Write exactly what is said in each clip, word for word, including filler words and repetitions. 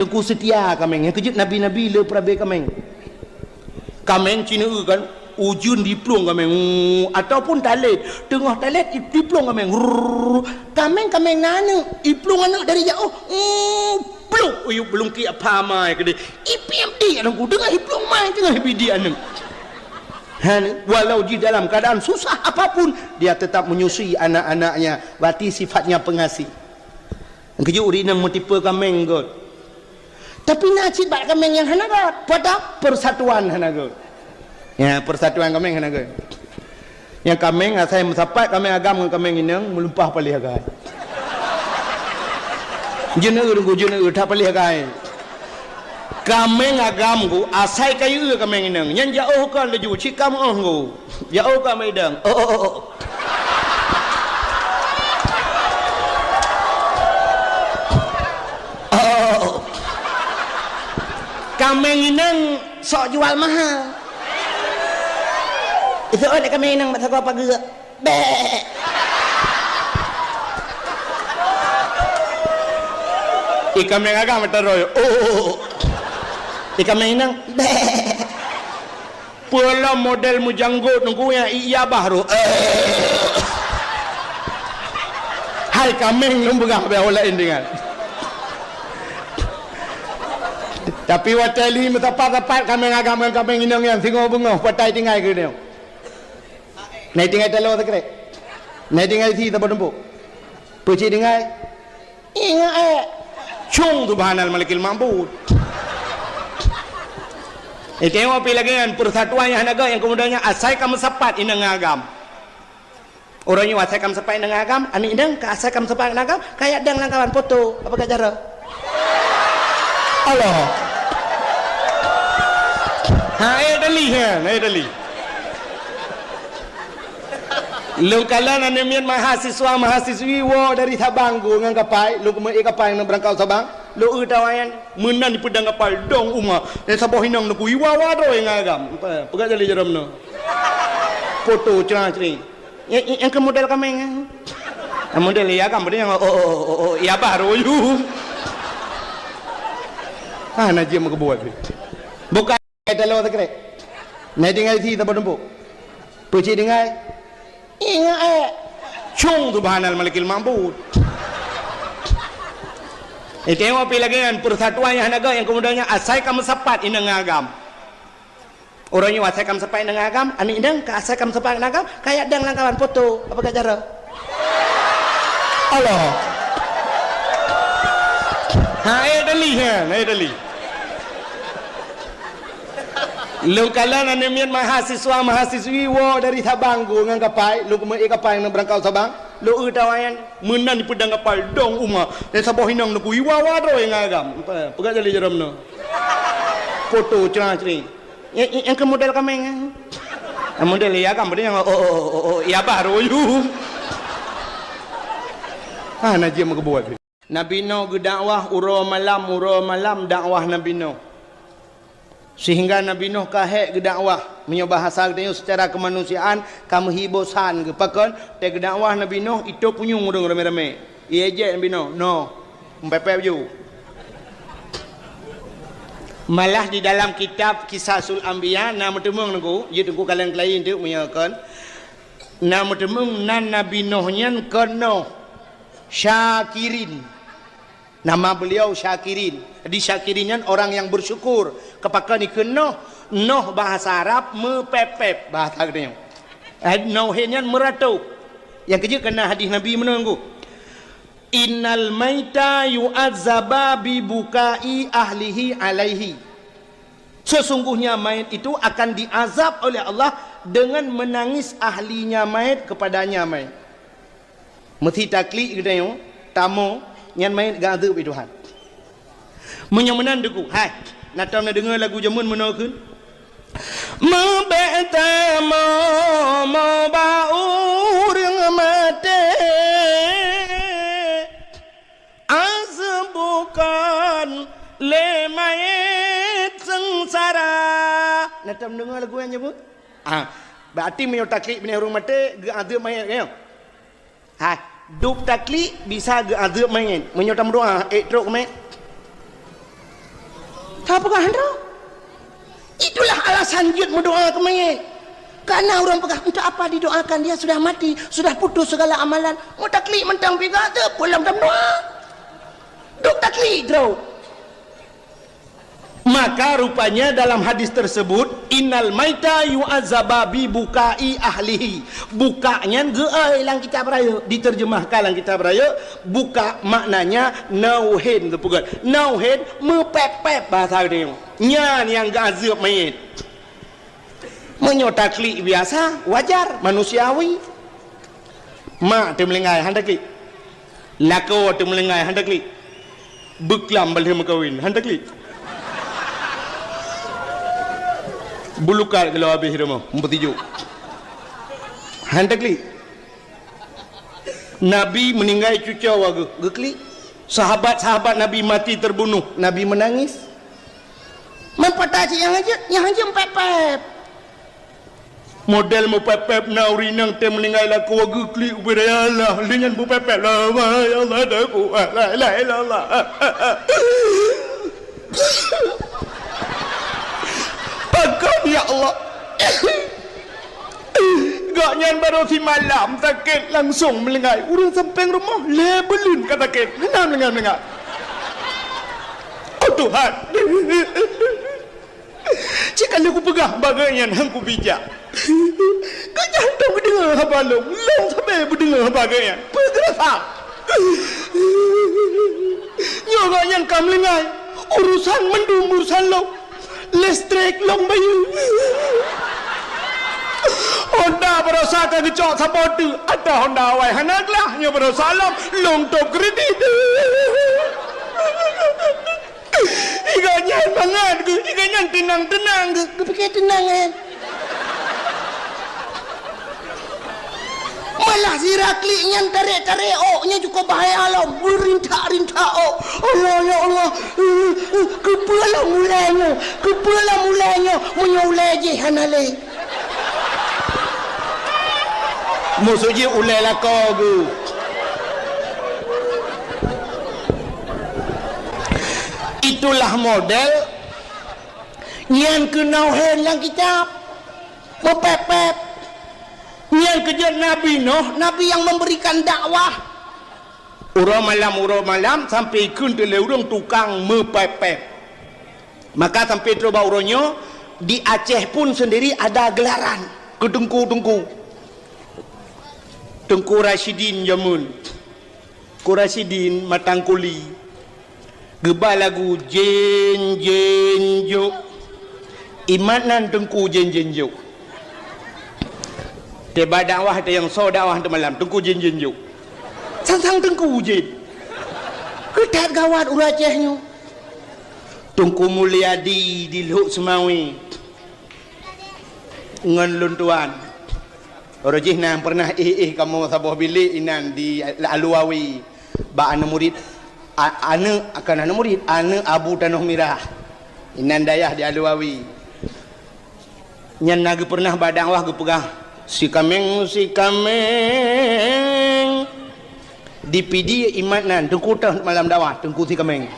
Teungku seutia kaméng, nyang keujeuet nabi-nabi le peurabé kaméng. Kaméng Cina kan, ujeuen diplueng kaméng, ataupun talét, teungoh talét diplueng kaméng. Rrrr. Kaméng-kaméng na aneuk, iplueng aneuk dari jaoh. Plueng, uyueb beulungki apa mai keudeh. Ipiep di aneuëk ku, teungoh iplueng mai, teungoh ipiep di aneuëk. Ha, walau di dalam keadaan susah apapun, dia tetap menyusui anak-anaknya. Berarti sifatnya pengasih. Keujeuet ureuëng inong meutipe kaméng göt. Tapi na cit bak kaméng nyang hana göt. Pada persatuan hana göt. Ya, persatuan kaméng hana göt. Nyang kaméng asai meusapat kaméng agam ngon kaméng inong meulumpah paléh agai. Jeuneue deungku, jeuneue that paléh agai. Kaméng agam ku asai kayue kaméng inong. Nyan jaoh ka laju cit ka meuoh ku. Jaoh ka meudang. Oh, oh, oh, oh. Oh. Kaméng inong sok jual mahal. Itu oleh kaméng inong masa gua pageue. Bek. Ikan mengagam terus. Oh. Ikan menginang. Bek. Peulom model meujanggot nunggu nyang iya bah roh. Hai kaméng lôn peugah bak ureuëng laén deungon. Tapi watée lhi meusapat-sapat kaméng agam ngon kaméng inong nyan singoh beungoh patai tinggai keu nyoe. Nai tinggai taloe sikrek. Nai tinggai si teupeu tumpuk. Peucit tinggai. Ingat eh. Cung subhanal malikil ma'bud. Eh, tengok pi lagée nyan persatuan nyang hana göt nyang keumudian nyan asai ka meusapat inong ngon agam. Uroe nyoe asai ka meusapat inong ngon agam, aneuk inong ka asai ka meusapat ngon agam, kaya dang lam kawan foto. Apa ka cara? Allah. Ha, eh, dali, ha, eh, dali. Lôn kalon aneuk miet mahasiswa, mahasiswi woe dari Sabang ku ngon kapai, lôn keumeue kapai ngon beurangkat Sabang, lôn eu tawa nyan, meunan dipeudang kapai, dong uma, nyang saboh inong neukui wawa droe ngon agam. Peugah jali jaroe meunoe. Foto cerah-cerih. Nyang, nyang, nyang keu model kaméng, eh. Nyang model iya kan, model nyang, oh, oh, oh, oh, oh, iya bah roh yu. Ah, na jeuem keubuet. Bukan taloe sikrek. Nai tinggai si teupeu tumpuk. Peucit tinggai. Ingat eh. Cung subhanal malikil ma'bud. Eh, tengok pi lagée nyan persatuan nyang hana göt nyang keumudian nyan asai ka meusapat inong ngon agam. Uroe nyoe asai ka meusapat inong ngon agam, aneuk inong ka asai ka meusapat ngon agam, kaya dang lam kawan foto. Apa ka cara? Allah. Ha, eh, dali, ha, eh, dali. Lôn kalon aneuk miet mahasiswa, mahasiswi woe dari Sabang ku ngon kapai, lôn keumeue kapai ngon beurangkat Sabang, lôn eu tawa nyan, meunan dipeudang kapai, dong uma, nyang saboh inong neukui wawa droe ngon agam. Peugah jali jaroe meunoe. Foto cerah-cerih. Nyang, nyang, nyang keu model kaméng, eh. Nyang model iya kan, model nyang, oh, oh, oh, oh, oh, iya bah roh yu. Ah, na jeuem keubuet. Nabi Nuh geudakwah uroe malam, uroe malam dakwah Nabi Nuh. Sehingga Nabi Nuh ka hék geudakwah. Meunyoe bahasa geutanyoe secara kemanusiaan, ka meuhi bosan geuh. Pakon, teuh geudakwah Nabi Nuh, itôb punyueng ureuëng ramé-ramé. Ié jeuet Nabi Nuh, noh, meupépét baju. Malah di dalam kitab Kisasul Anbiya na meuteumeung nunggu, jeuet teungku kaleng keulayi teuk meunyoe kon. Na meuteumeung nan Nabi Nuh nyan kon Nuh Syakirin. Nama beliau Syakirin. Jadi Syakirin nyan orang yang bersyukur. Kepakon ikeu Nuh, Nuh bahasa Arab meupépét bahasa geutanyoe. Eh, Nuh nyan meuratoh. Nyang keujeuet keu na hadis Nabi meununggu. Innal maita yu'azzaba bi bukai ahlihi alaihi. Sesungguhnya mayat itu akan diazab oleh Allah dengan menangis ahlinya mayat kepadanya mayat. Meusi taklik geutanyoe, tamu, nyan mayat geuazab lé Tuhan. Meunyoe meunan teungku, hai, na tom na deungoe lagu jameun meunoe kheun? Meubék tamong bak ureuëng maté, aseue bukon lé manyét seungsara. Na tom deungoe lagu nyan jameun? Ah, berarti meunyoe taklik binéh ureuëng maté, geuazab manyét, kan? Hai, dub taklik bisa geuazab manyét. Meunyoe tameudoa, ék trok manyét. Ka peugah droe. Itulah alasan jeuet meudoa keu manyét. Karena ureuëng peugah, "Untuk apa didoakan? Dia sudah mati, sudah putus segala amalan." Meutaklik mantong piga teuh pulang dalam doa. Duk taklik droe. Maka rupanya dalam hadis tersebut, "Innal maita yu'azzabu bi bukai ahlihi." Bukak nyan geuai lam kitab rayeuk, diterjemahkan lam kitab rayeuk, bukak maknanya nauhen geupeugah. Nauhen meupép-pép bahasa geutanyoe. Nyan nyang geuazeueb manyét. Meunyoe taklik biasa, wajar, manusiawi. Mak teumeulinggai, han taklik. Lakoe teumeulinggai, han taklik. Beuklam balheueh meukawen, han taklik. Bulukat geulok habéh rumoh, meupeutijuk. Han taklik. Nabi meuninggai cucoe geuh, geuklik. Sahabat-sahabat Nabi mati terbunuh, Nabi meunangis. Meupata cit nyang hanjeuet, nyang hanjeuet meupép-pép. Model meupép-pép na ureuëng inong teumeulinggai lakoe geuklik ubé raya Allah, lé nyan meupép-pép, "La ilaha illallah, la ilaha illallah." Pakon ya Allah. Gobnyan barô simalam sakét langsong meulinggai. Ureuëng sampéng rumoh lhée buleuen ka sakét. Hana meulinggai-meulinggai. Oh Tuhan. Cit ka lheueh kupeugah bak gobnyan han kubijak. Gobnyan hantom geudeungoe haba lôn. Lôn sabe beudeungoe haba gobnyan. Peue geurasa? Nyoe gobnyan ka meulinggai. Urusan mandum urusan lôn. Listrik lôn bayeue. Honda baroesa ka geucok saboh teuk, ata Honda awai hana glah, nyoe baroesa lom lôn tôb kredit. I gobnyan mangat geuh, i gobnyan teunang-teunang geuh, geupike teunang nyan. Malah sira klik nyan tarek-tarek ôk nyan cukup bahaya lom, beurintak-rintak ôk. Allah, ya Allah, keupeue lom ulée nyoe, keupeue lom ulée nyoe, meunyoe ulée jih hana lé. Maksud jih ulée lakoe geuh. Itulah model nyan keunoe hen lam kitab. Meupép-pép. Nyan keujeuet Nabi Nuh, Nabi nyang memberikan dakwah. Uroe malam, uroe malam, sampoe ikheun teuk lé ureuëng tukang meupép-pép. Maka sampoe trok bak uroe nyoe, di Aceh pun sendiri ada gelaran keu teungku-teungku. Teungku Rasyidin jameun. Teungku Rasyidin Matang Kuli. Geuba lagu jén, jén, jok. Imat nan teungku jén, jén, jok. Teuba dakwah teuh nyang soe dakwah teumalam, teungku jén, jén, jok. Sang-sang teungku jén. Keutat gawat ureuëng Aceh nyoe. Teungku Mulyadi di Lhok Seumawé. Ngon lôn tuan. Roh jih na pernah éh-éh kamoe saboh bilék inan di Aluwawi. Bak aneuk murit, a-, aneuk, kon aneuk murit, aneuk Abu Tanoh Mirah. Inan dayah di Aluwawi. Nyan na geupeurnah bak dakwah geupeugah, "Sikameng, sikameng." Di Pidie imat nan, teungku teuh malam dakwah, teungku sikameng.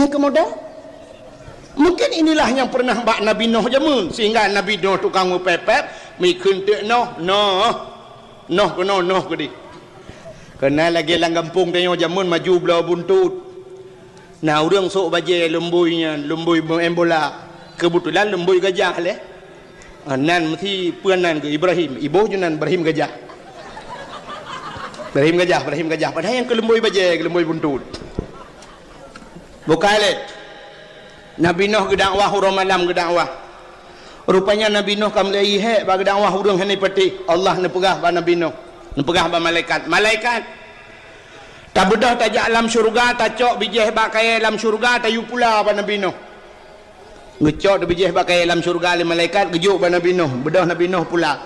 Nyang keumudian, mungkin inilah nyang pernah bak Nabi Nuh jameun, sehingga Nabi Nuh tukang meupép-pép, mikheun teuk noh, noh, noh keunoe, noh keudeh. Keunan lagée lam gampông tanyoe jameun maju bloe buntut. Na ureuëng sôk bajée lumboi nyan, lumboi meu'en bola. Keubeutulan lumboi gajah lé. Ah, nan meusi peue nan geuh Ibrahim. Iboh ju nan Ibrahim Gajah. Ibrahim Gajah, Ibrahim Gajah. Padahai nyang keu lumboi bajée, keu lumboi buntut. Bukai lé. Nabi Nuh geudakwah, uroe malam geudakwah. Rupanya Nabi Nuh ka meulai hék bak geudakwah ureuëng hana patéh. Allah neupeugah bak Nabi Nuh. Neupeugah bak malaikat. Malaikat, tabeudôh tajak lam syeuruga, tacok bijéh bak kayée lam syeuruga, tayue pula bak Nabi Nuh. Geucok bijéh bak kayée lam syeuruga lé malaikat, geujok bak Nabi Nuh, beudôh Nabi Nuh pula.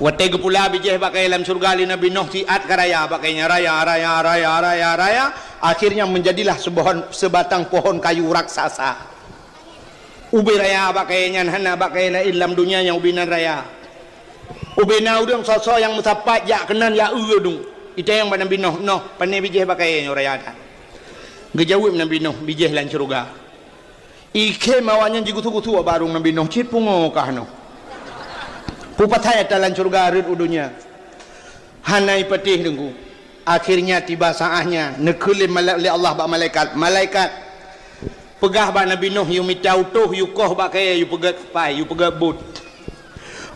Watée geupula bijéh bak kayée lam syeuruga lé Nabi Nuh, siat ka raya bak kayée nyan, raya, raya, raya, raya, raya. Akhirnya menjadilah sebohon, sebatang pohon kayu raksasa. Ubé raya bak kayée nyan, hana bak kayée laén lam donya nyang ubé nan raya. Ubé na ureuëng soe-soe nyang meusapat jak keunan jak eu dum. Itanyong bak Nabi Nuh, "Nuh, pane bijéh bak kayée nyoe raya that?" Geujaweueb Nabi Nuh, bijéh lam syeuruga. Ikhém awaknyan jigusu-gusu bak barong Nabi Nuh, cit pungo kah Nuh. Peue pasai ata lam syeuruga rhot u donya. Hana ipatéh Teungku. Akhirnya tiba saatnya, neukheun lé mala-, lé Allah bak malaikat, "Malaikat, peugah bak Nabi Nuh yue mita utôh, yue koh bak kayée, yue peugét pai, yue peugét bot."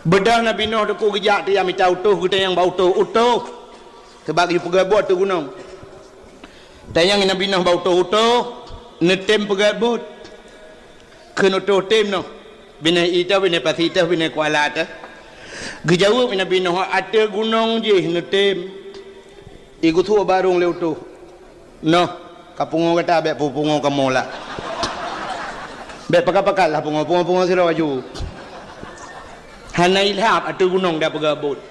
Beudôh Nabi Nuh Teungku geujak teuh jak mita utôh, geutanyong bak utôh, "Utôh, sabab yue peugét bot ateueh gunong." Tanyong Nabi Nuh bak utôh, "Utôh, neutem peugét bot?" Kheun utôh tem noh. Binéh ié teuh, binéh pasi teuh, binéh kuala teuh. Geujaweueb Nabi Nuh, "Ateueh gunong jih neutem." Igusu barong lé utôh. "Noh, ka pungo gata, bék pu-, pungo kamoe lah. Bék pakat-pakat lah pungo, pungo-pungo sidroe aju. Hana ilhab ateueh gunong dak peugét bot."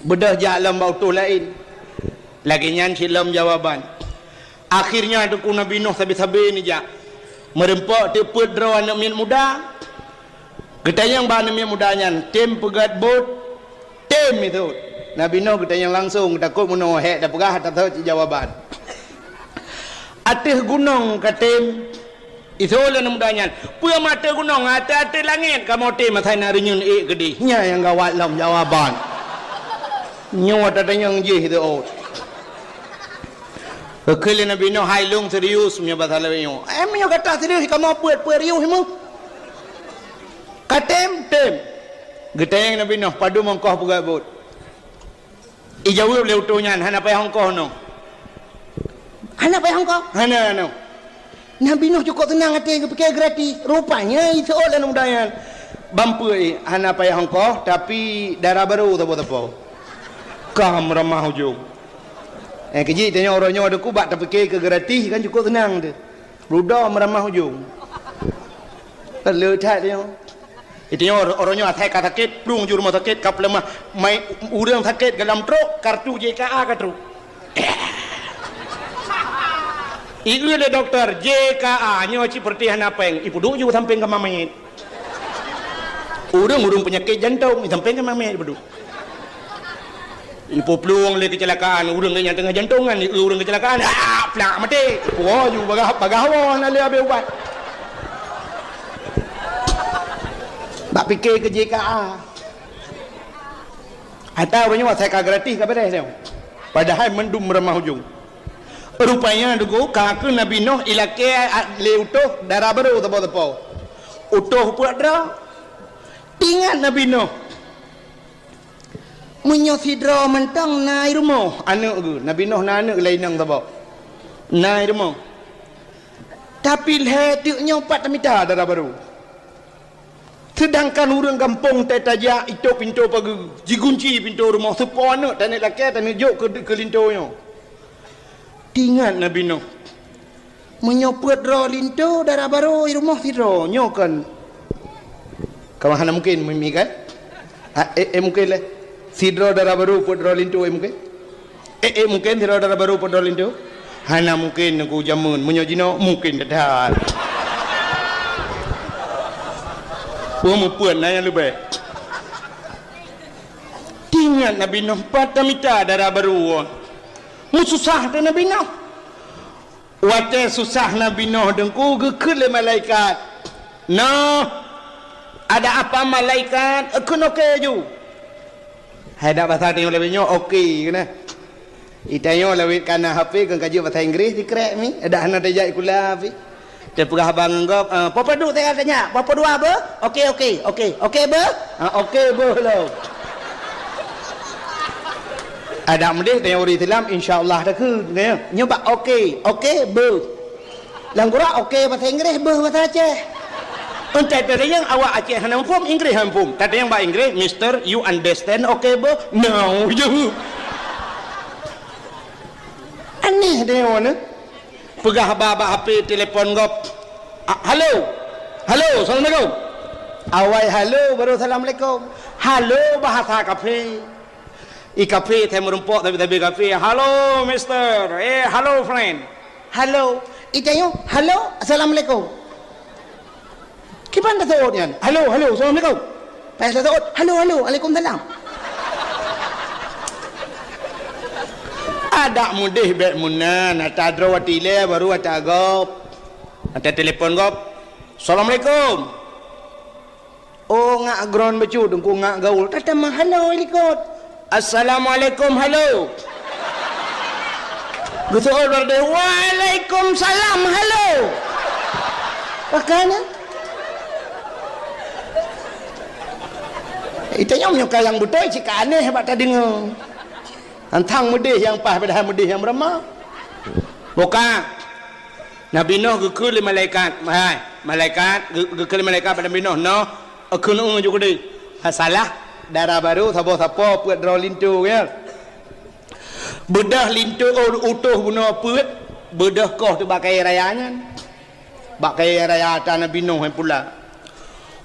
Beudôh jak lom bak utôh laén. Lagée nyan cit lom jawaban. Akhirnya Teungku Nabi Nuh sabe-sabe neujak. Meureumpok teuk peuet droe aneuëk miet muda. Geutanyong bak aneuëk miet muda nyan, "Tem peugét bot?" "Tem," iseuôt. Nabi Nuh geutanyong langsong, takot meunoe hék tapeugah, tathôt cit jawaban. "Ateueh gunong ka tem?" Iseuôt lé aneuëk muda nyan, "Peue meuateueh gunong, ateueh-ateueh langét kamoe tem asai na reunyeun ék keudeh." Nyan nyang gawat lom jawaban. Nyoe tatanyong jih iseuôt. Geukheun lé Nabi Nuh, "Hai lôn serius meunyoe basa lawét nyoe." "Eh, meunyoe gata serius, kamoe peuet-peuet riuh meuh." "Ka tem?" "Tem." Geutanyong Nabi Nuh, "Padum ongkoh peugét bot?" Ijaweueb lé utôh nyan, "Hana payah ongkoh noh." "Hana payah ongkoh?" "Hana noh." Nabi Nuh cukôp seunang até geupike gratis. Rupanya iseuôt lé aneuëk muda nyan, "Ban peuet, hana payah ongkoh, tapi dara barô sapo-sapo." Ka meuramah ujong. Eh, keujih tanyoe uroe nyoe Teungku bak tapike keu gratis kan cukôp seunang teuh. Bludoe meuramah ujong. Kan le that tanyoe. Tanyoe uroe nyoe asai ka sakét, plueng ju rumoh sakét, ka peuleumah. Mai ureuëng sakét dalam trok, kartu J K A ka trok. Ieu lé dokto, "J K A nyoe cit peureutih hana péng." Ipeuduek ju sampéng kama manyét. Ureuëng-ureuëng peunyakét jantong, sampéng kama manyét ipeuduek. Ipuplueng lé keucilakaan, ureuëng nyang teungoh jantongan, ureuëng keucilakaan, ah, plak maté. Ipuwoe ju bagah, bagah woe hana lé abéh ubat. Bak pike keu J K A. Ata uroe nyoe asai ka gratis ka beres nyoe. Padahai mandum meuramah ujong. Rupanya Teungku, ka keu Nabi Nuh ilakée lé utôh dara barô sapo-sapo. Utôh peuet droe. Teuingat Nabi Nuh. Meunyoe sidroe mantong na i rumoh aneuëk geuh, Nabi Nuh na aneuëk laén nyang saboh. Na i rumoh. Tapi lhée teuk nyoe pat tamita dara barô. Seudangkan ureuëng gampông teuh tajak itôp pintoe pageue, jigunci pintoe rumoh, seupôt aneuëk taneuk lakée taneuk jok keu, keu linto nyoe. Teuingat Nabi Nuh. Meunyoe peuet droe linto dara barô i rumoh sidroe, nyoe kon. Ka hana mungken mi, mi kan? Ha, eh, eh, mungken lé. Sidroe dara barô peuet droe linto, eh, mungken? Eh, eh, mungken sidroe dara barô peuet droe linto? Hana mungken Teungku jameun. Meunyoe jinoe, mungken that-that. Peue meupeuet na nyang leubeh. Teuingat Nabi Nuh pat tamita dara barô. Meususah teuh Nabi Nuh. Watée susah Nabi Nuh Teungku geukheun lé malaikat, "Noh, ada apa malaikat?" Kheun, "Oke ju." Hai dak basa tanyoe lawét nyoe, "Oke," keunan. Itanyoe lawét kana H P keu kajeuet basa Inggréh sikrek mi, dak hana tajak sikula pih. Teupeugah haba ngon gob, eh, "Papa duek saya tanya, papa dua beuh?" "Oke, oke, oke, oke beuh?" "Ah, oke beuh lo." Adak meudeh tanyoe ureuëng Islam, insya Allah takheun, ya. Nyoe bak oke, oke beuh. Lam gura oke basa Inggréh, beuh basa Aceh. Entah teudeungoe awak Aceh hana muphom, Inggréh hana muphom. Teudeungoe bak Inggréh, "Mister, you understand oke beuh?" "No," jaweueb. Aneh deh nyoe. Peugah haba bak H P telepon gob. "Ah, halo. Halo, assalamualaikum." Awai halo baru assalamualaikum. Halo bahasa kafé. I kafé, saya meurumpok tapi, tapi kafé. "Halo, mister." "Eh, halo, friend." "Halo." I tanyoe, "Halo, assalamualaikum." Kiban taseuôt nyan? "Halo, halo, assalamualaikum." Payah taseuôt, "Halo, halo, waalaikumsalam." Adak mudeh bèk meunan, ata droe watèe ilèe baru ata gob. Ata telepon gob. "Assalamualaikum." Oh, ngak gron bacut, Teungku, ngak gaul. Tatamah halo i likot. "Assalamualaikum, halo." Geuseuôt bak deh, "Waalaikumsalam, halo." Pakon nyan? Itanyong nyoe ka nyang beutôi cit ka aneh bak tadeungoe. Tantang mudeh nyang paih padahai mudeh nyang meurama. Buka. Nabi Nuh geukheun lé malaikat, "Hai, malaikat," geu-, geukheun lé malaikat bak Nabi Nuh, "Noh, kheun eu ju keudeh." Ha, salah, dara barô saboh sapo peuet droe linto, ya. Beudôh linto, oh, utôh bunoe peuet, beudôh koh teuh bak kayèe raya nyan. Bak kayèe raya ata Nabi Nuh nyan pula.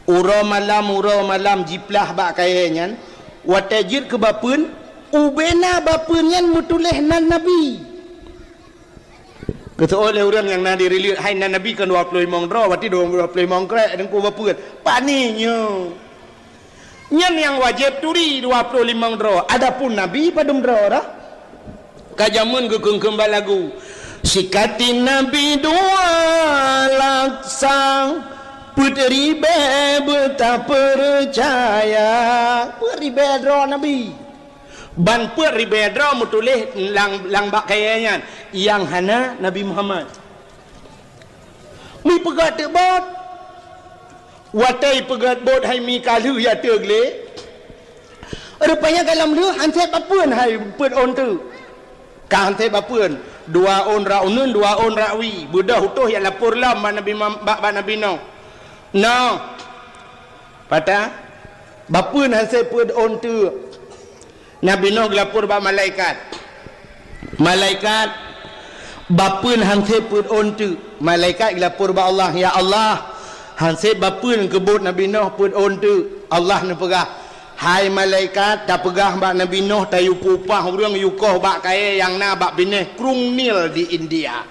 Uroe malam, uroe malam jiplah bak kayèe nyan, watèe jeuet keu bapeuen, ubena bapeuen nyan meutuléh nan Nabi. Geuseuôt lé ureueng nyang na di Riliet, hai nan Nabi kan dua ploh limong droe, berarti dua ploh limong krek Teungku bapeuen. Pane nyoe. Nyan nyang wajéb turi dua ploh limong droe. Adapun Nabi padum droe dah? Ka jameun geukheun-kheun bak lagu. Sikati Nabi dua laksa, peuet ribèe beutapeucaya. Peuet ribèe droe Nabi. Ban peuet ribèe droe meutuléh lam, lam bak kayèe nyan, nyang hana Nabi Muhammad. Mipeugöt teuk bot. Watèe ipeugöt bot hai mi ka lheueh ya teuk lé. Rupanya gohlom lheueh han sép bapeuen hai peuet ôn teuk. Ka han sép bapeuen. Dua ôn rot uneuen, dua ôn rot wie. Beudôh utôh ya lapor lom bak Nabi Muham-, bak, bak Nabi Nuh. Noh. Patah. Bapeuen han sép peuet ôn teuk. Nabi Nuh geulapor bak malaikat. Malaikat, bapeuen han sép peuet ôn teuk. Malaikat geulapor bak Allah, "Ya Allah, han sép bapeuen keu bot Nabi Nuh peuet ôn teuk." Allah neupeugah, "Hai malaikat, tapeugah bak Nabi Nuh tayue peupah ureueng yue koh bak kayèe nyang na bak binéh Krueng Nil di India."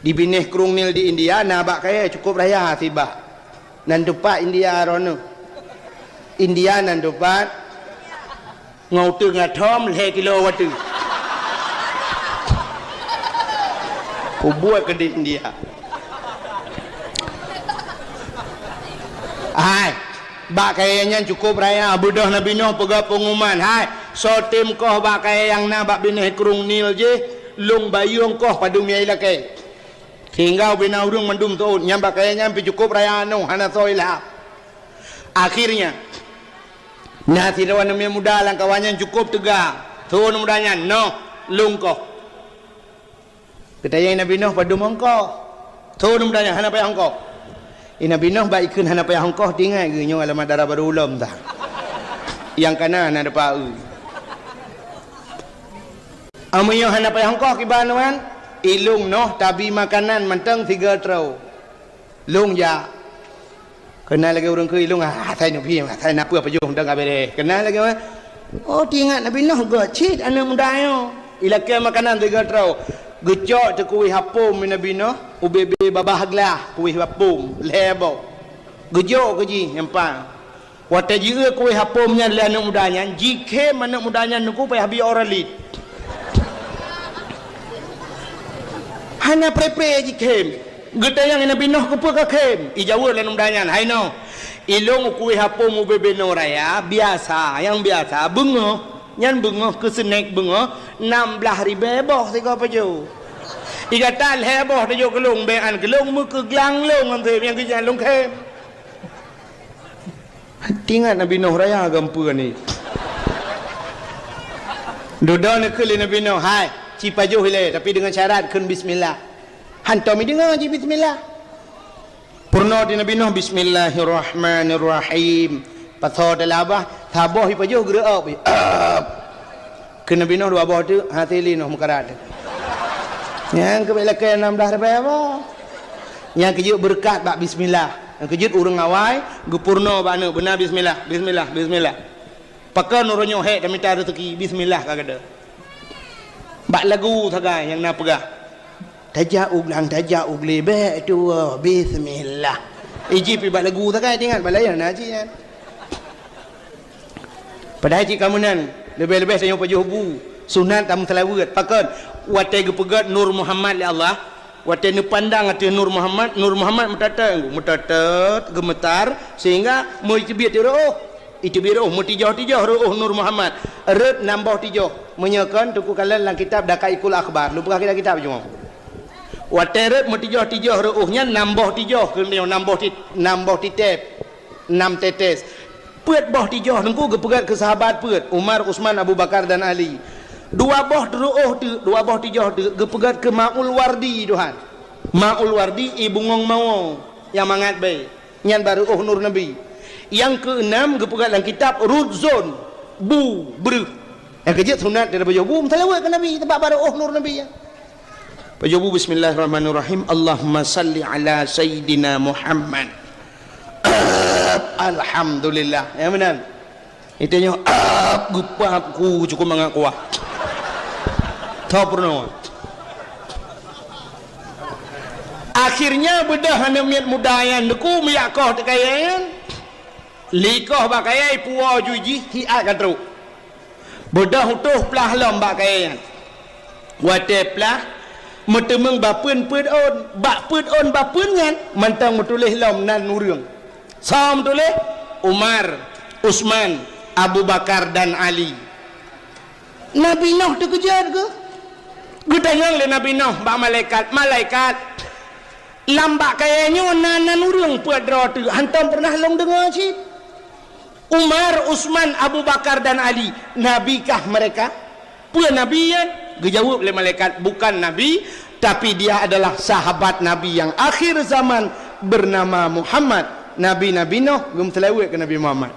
Di binéh Krueng Nil di India na bak kayèe cukôp raya sibak. Nan teumpat India droeneuh. India nan teumpat ngon uteuen atom lhèe kilo watèe. Kubuet keu di India. Hai, bak kayèe nyan cukôp raya, beudôh Nabi Nuh peugah peunguman, "Hai, soe tem koh bak kayèe nyang na bak binéh Krueng Nil jih, lôn bayeue ongkoh padum nyang ilakèe." Sehingga ubena ureueng mandum seuôt, nyan bak kayèe nyan pih cukôp raya aneuk, hana soe ilham. Akhirnya, na sidroe aneuk muda lam kawan nyan cukôp teuga. Soe aneuk muda nyan, "Noh, lôn koh." Geutanyong Nabi Nuh padum ongkoh. Soe aneuk muda nyan, "Hana payah ongkoh." Nabi Nuh bak ikheun hana payah ongkoh, teuingat geuh nyoe alamat dara barô lom dah. Nyang kana na depa eu. Meunyoe hana payah ongkoh kiban nyan, ilôn Nuh tabi makanan mantong sigoe troe. Lôn jak. Keunan lagèe ureueng keu ilôn, ah, asai neubi, asai na peue pajoh dang ka bèrèh. Keunan lagèe, oh, teuingat Nabi Nuh gèt cit aneuk muda nyoe. Ilakèe makanan sigoe troe. Geucok teuh kuweh apôm Nabi Nuh, ubé-bé babah glah kuweh apôm, lhèe boh. Geujok keu jih nyang pah. Watèe jieu kuweh apôm nyan lé aneuk muda nyan, jikhém aneuk muda nyan Teungku payah bi Oralid. Hana pré-pré jikhém. Geutanyong Nabi Nuh, "Keupeue kakhém?" Ijaweueb lé aneuk muda nyan, "Hai Nuh, ilôn kuweh apôm ubé-bé noe raya, biasa, nyang biasa, beungoh, nyan beungoh keu snèk beungoh, nam blah ribèe boh sigoe pajoh. Igata lhèe boh tajok keu lôn, bèk an keu lôn, meukeuglang lôn ngon sép nyang keu nyan lôn khém." Teuingat Nabi Nuh raya gampeu ni. Dudoe neukheun lé Nabi Nuh, "Hai, ci pajoh ilèe, tapi deungon syarat kheun bismillah." Hantom ideungoe ji bismillah. Peurunoe di Nabi Nuh, "Bismillahirrahmanirrahim." Pasoe teulabah, saboh ipajoh geureu'op. Keu Nabi Nuh dua boh teuk, hase lé Nuh meukarat. Nyang keubiet lakèe nam blah ribèe boh. Nyang keujeuet beureukat bak bismillah. Nyang keujeuet ureueng awai geupeurunoe bak aneuk beuna bismillah, bismillah, bismillah. Pakon uroe nyoe hék tamita reuzeuki, bismillah ka gata. Bak lagu sagai nyang na peugah. Tajak u glang, tajak u glé, bèk tuwoe, bismillah. Iji pi bak lagu sagai, ingat bak layan na cit nyan. Padahai cit ka meunan, leubeh-leubeh tanyoe pajoh bu. Sunat tameuseulaweuet. Pakon? Watée geupeugét Nur Muhammad lé Allah, watée neupandang ateueh Nur Muhammad, Nur Muhammad meuteutét, meuteutét, geumeutar, sehingga meuteubiet reuôh. Iteubiet reuôh, meutijoh-tijoh reuôh Nur Muhammad. Rot nam boh tijoh. Meunyoe kon, Teungku kalon lam kitab Daqaiqul Akhbar. Lôn peugah kitab-kitab cuma. Watée rot meutijoh-tijoh reuôh nyan nam boh tijoh, keuneuk nam boh ti-, nam boh titép. Nam tetes. Peuet boh tijoh Teungku geupeugét keu sahabat peuet, Umar, Utsman, Abu Bakar dan Ali. Dua boh reuôh teuk, dua boh tijoh teuk geupeugét keu Maul Wardi, Tuhan. Maul Wardi, ie bungöng mawö nyang mangat bée. Nyan barô reuôh Nur Nabi. Nyang keuenam geupeugét lam kitab Rot Zon, bu, breuh. Nyang keujeuet sunat daripada bu, meuseulaweuet keu Nabi, teubak barô reuôh Nur Nabi nyan. Pajobu, bismillahirrahmanirrahim. Allahumma salli ala Sayyidina Muhammad. Alhamdulillah. Ya, meunan. Itu nyoe, ap, geupap ku cukup mangat kuah. Tho peurunoe. Akhirnya beudôh aneuk miet muda nyan Teungku meuyak koh teuh kayée nyan. Likoh bak kayée puwoe ju jih hiat ka trok. Beudôh utôh plah lom bak kayée nyan. Watée plah, meuteumeung bapeuen peuet ôn, bak peuet ôn bapeuen nyan mantong meutuléh lom nan ureuëng. Soe meutuléh? Umar, Utsman, Abu Bakar dan Ali. Nabi Noh teukeujot geuh. Geutanyong lé Nabi Noh bak malaikat, "Malaikat, lam bak kayée nyoe na nan ureuëng peuet droe teuk, hántom peureunah lôn deungoe cit?" Umar, Utsman, Abu Bakar dan Ali, nabi kah mereka? Peue nabi nyan? Geujaweueb lé malaikat, "Bukan nabi, tapi dia adalah sahabat Nabi yang akhir zaman bernama Muhammad." Nabi-nabi Noh geumeuseulaweuet keu Nabi Muhammad.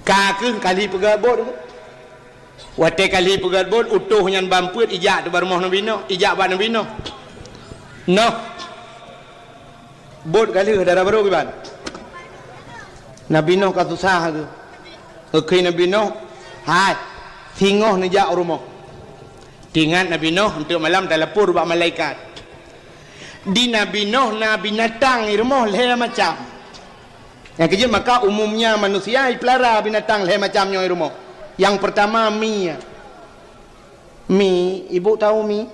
Ka kheueh kali peugah buet. Watée kali peugét buet, utôh nyan ban peuet ijak teuh bak rumoh Nabi Noh, ijak bak Nabi Noh. Noh. Buet ka lheueh dara barô kiban. Nabi Noh ka susah tu. Geukheun Nabi Noh, "Hai, singoh neujak u rumoh." Teuingat Nabi Noh, eunteuk malam talapor bak malaikat. Di Nabi Noh na binatang i rumoh lhée macam. Nyang keujeuet maka umumnya manusia jipeulara binatang lhée macam nyoe i rumoh. Nyang peurtama mi. Mi, ibu tahu mi?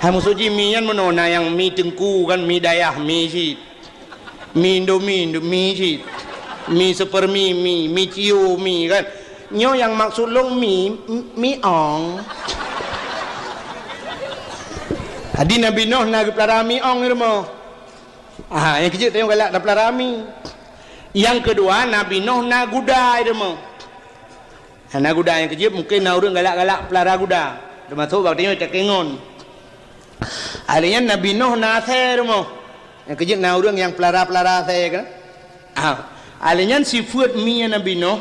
Hai musoh jih mi nyan meunoe na nyang mi teungku kan, mi dayah mi cit. Mi Indomie, Indomie cit. Mi Supermi, mi, mi Cio, mi kan. Nyoe nyang maksud lôn mi, m-, mi ong. Jadi Nabi Noh na geupeulara mi ong i rumoh. Ah, nyang keujeuet tanyoe galak tapeulara mi. Nyang keudua, Nabi Noh na guda i rumoh. Na guda nyang keujeuet mungken na ureuëng galak-galak peulara guda. Teumasok bak tanyoe cakée ngon. Alheuh nyan Nabi Noh na asée i rumoh. Nyang keujeuet na ureuëng nyang peulara-peulara asée kan. Ah, alheuh nyan sifeuet mi Nabi Noh,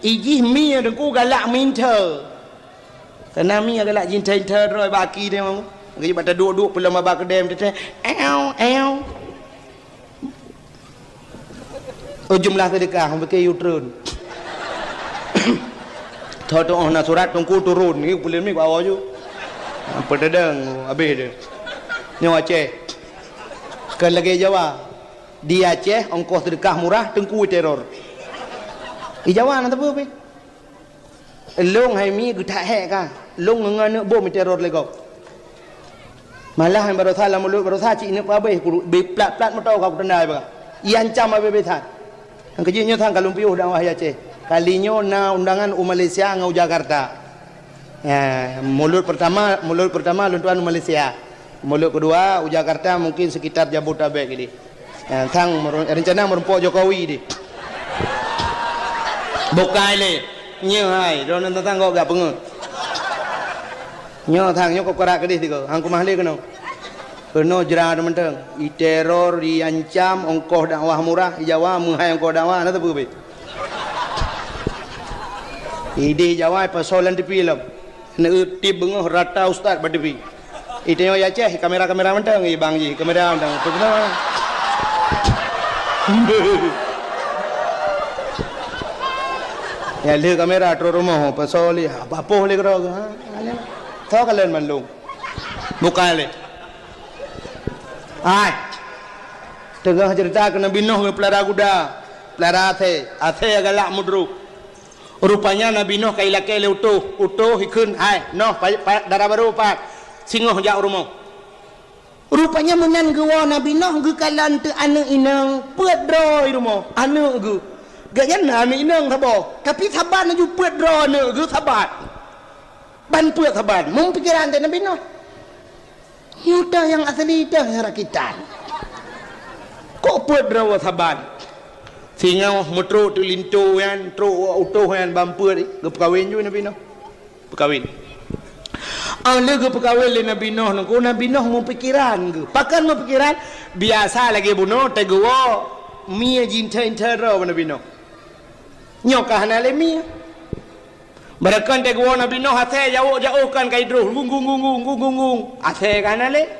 ijih mi teungku galak minta. Kana mi galak jinta-jinta droe bak aki dia mau. Geujak bak taduek-duek peulom bak keudém teuh. Ew, ew. Oh, jumlah sedekah, mungkin you turun. Tho-tho na surat teungku turun, ni peulom ni bak awak ju. Apa dadang, habis dia. Nyoe Aceh. Kan lagi Jawa. Di Aceh, ongkos sedekah murah, teungku teror. Di Jawa na teupeu pih. Lôn hai mi geutak hék ka. Lôn ngon aneuk bom teror lé gob. Malah barosa lam mulot barosa cit ineuk peuhabéh, biplat-plat moto ka kutandai bak. Iancam habéh-habéh that. Nyang keujeuet nyoe sang ka lôn piôh dakwah di Aceh. Kali nyoe na undangan u Malaysia ngon u Jakarta. Ya, mulot pertama, mulot pertama lôn tuan u Malaysia. Mulot kedua u Jakarta mungkin sekitar Jabodetabek gini. Ya, sang meru-, rencana meurumpok Jokowi di. Bukai lé. Nyoe hai, droeneuh teuntang gok gak peungeut. Nyoe sang, nyoe kok karak keudeh tiga. Hang kumah lé keunoe. Keunoe jra mantong. Iteror, iancam, ongkoh dakwah murah, i Jawa meuhai ongkoh dakwah, na teupeu pih. Ideh Jawa pasoe lam tipi lom. Neueu tip beungoh rata ustaz bak tipi. Itanyoe i Aceh kamera-kamera mantong, i bang jih kamera mantong. Peue keunoe? Ya lheueh kamera trok rumoh, pasoe lé, ha, bapoh lé keudroe, ha. Tho kalon mandum. Bukai lé. Hai. Teungoh ceurita keu Nabi Noh geupeulara guda, peulara asée, asée galak meudroe. Rupanya Nabi Nuh ka ilakée lé utôh, utôh ikheun, "Hai, noh, pa-, pa-, dara barô pat, singoh jak u rumoh." Rupanya meunan geuwoe Nabi Nuh geukalon teuk aneuk inong peuet droe i rumoh, aneuk geuh. Gobnyan na aneuk inong saboh, tapi saban laju peuet droe aneuk geuh saban. Ban peuet saban, meupikéran teuh Nabi Nuh. Nyoe teuh nyang asli, teuh nyang rakitan. Kok peuet droe saban? Singoh meutrok teuk linto nyan, trok utôh nyan ban peuet, geupeukawen ju Nabi Nuh. Peukawen. Óh lheueh geupeukawen lé Nabi Nuh nyoe, Nabi Nuh meupikéran geuh. Pakon meupikéran? Biasa lagée bunoe teuguwoe mie jinthée-inthée droe bak Nabi Nuh. Nyoe ka hana lé mie. Barokon teuguwoe Nabi Nuh asée jawok-jawok kan ka idroh, gung, gung, gung, gung, gung, gung, gung. Asée ka hana lé.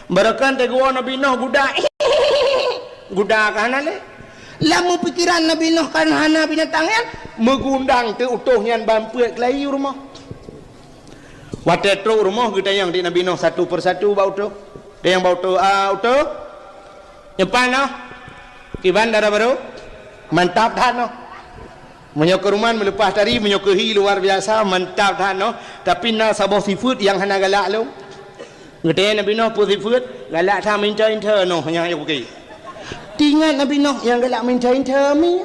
Barokon teuguwoe Nabi Nuh guda, guda ka hana lé. Lam pikiran Nabi Nuh kan hana binatang nyan, meugundang teuh utôh nyan ban peuet keulayi u rumoh. Watée trok u rumoh geutanyong di Nabi Nuh satu persatu bak utôh. Tanyong bak utôh, "Ah, utôh, nyoe pat noh, kiban dara barô? Mantap that noh. Meunyoe keuruman meuleupah tari, meunyoe keuhi luar biasa, mantap that noh. Tapi na saboh sifeuet nyang hana galak lôn." Geutanyong Nabi Nuh, "Peue sifeuet?" "Galak that meuinta-inta noh nyang ayok keu." Teuingat Nabi Nuh nyang galak meuinta-inta mie.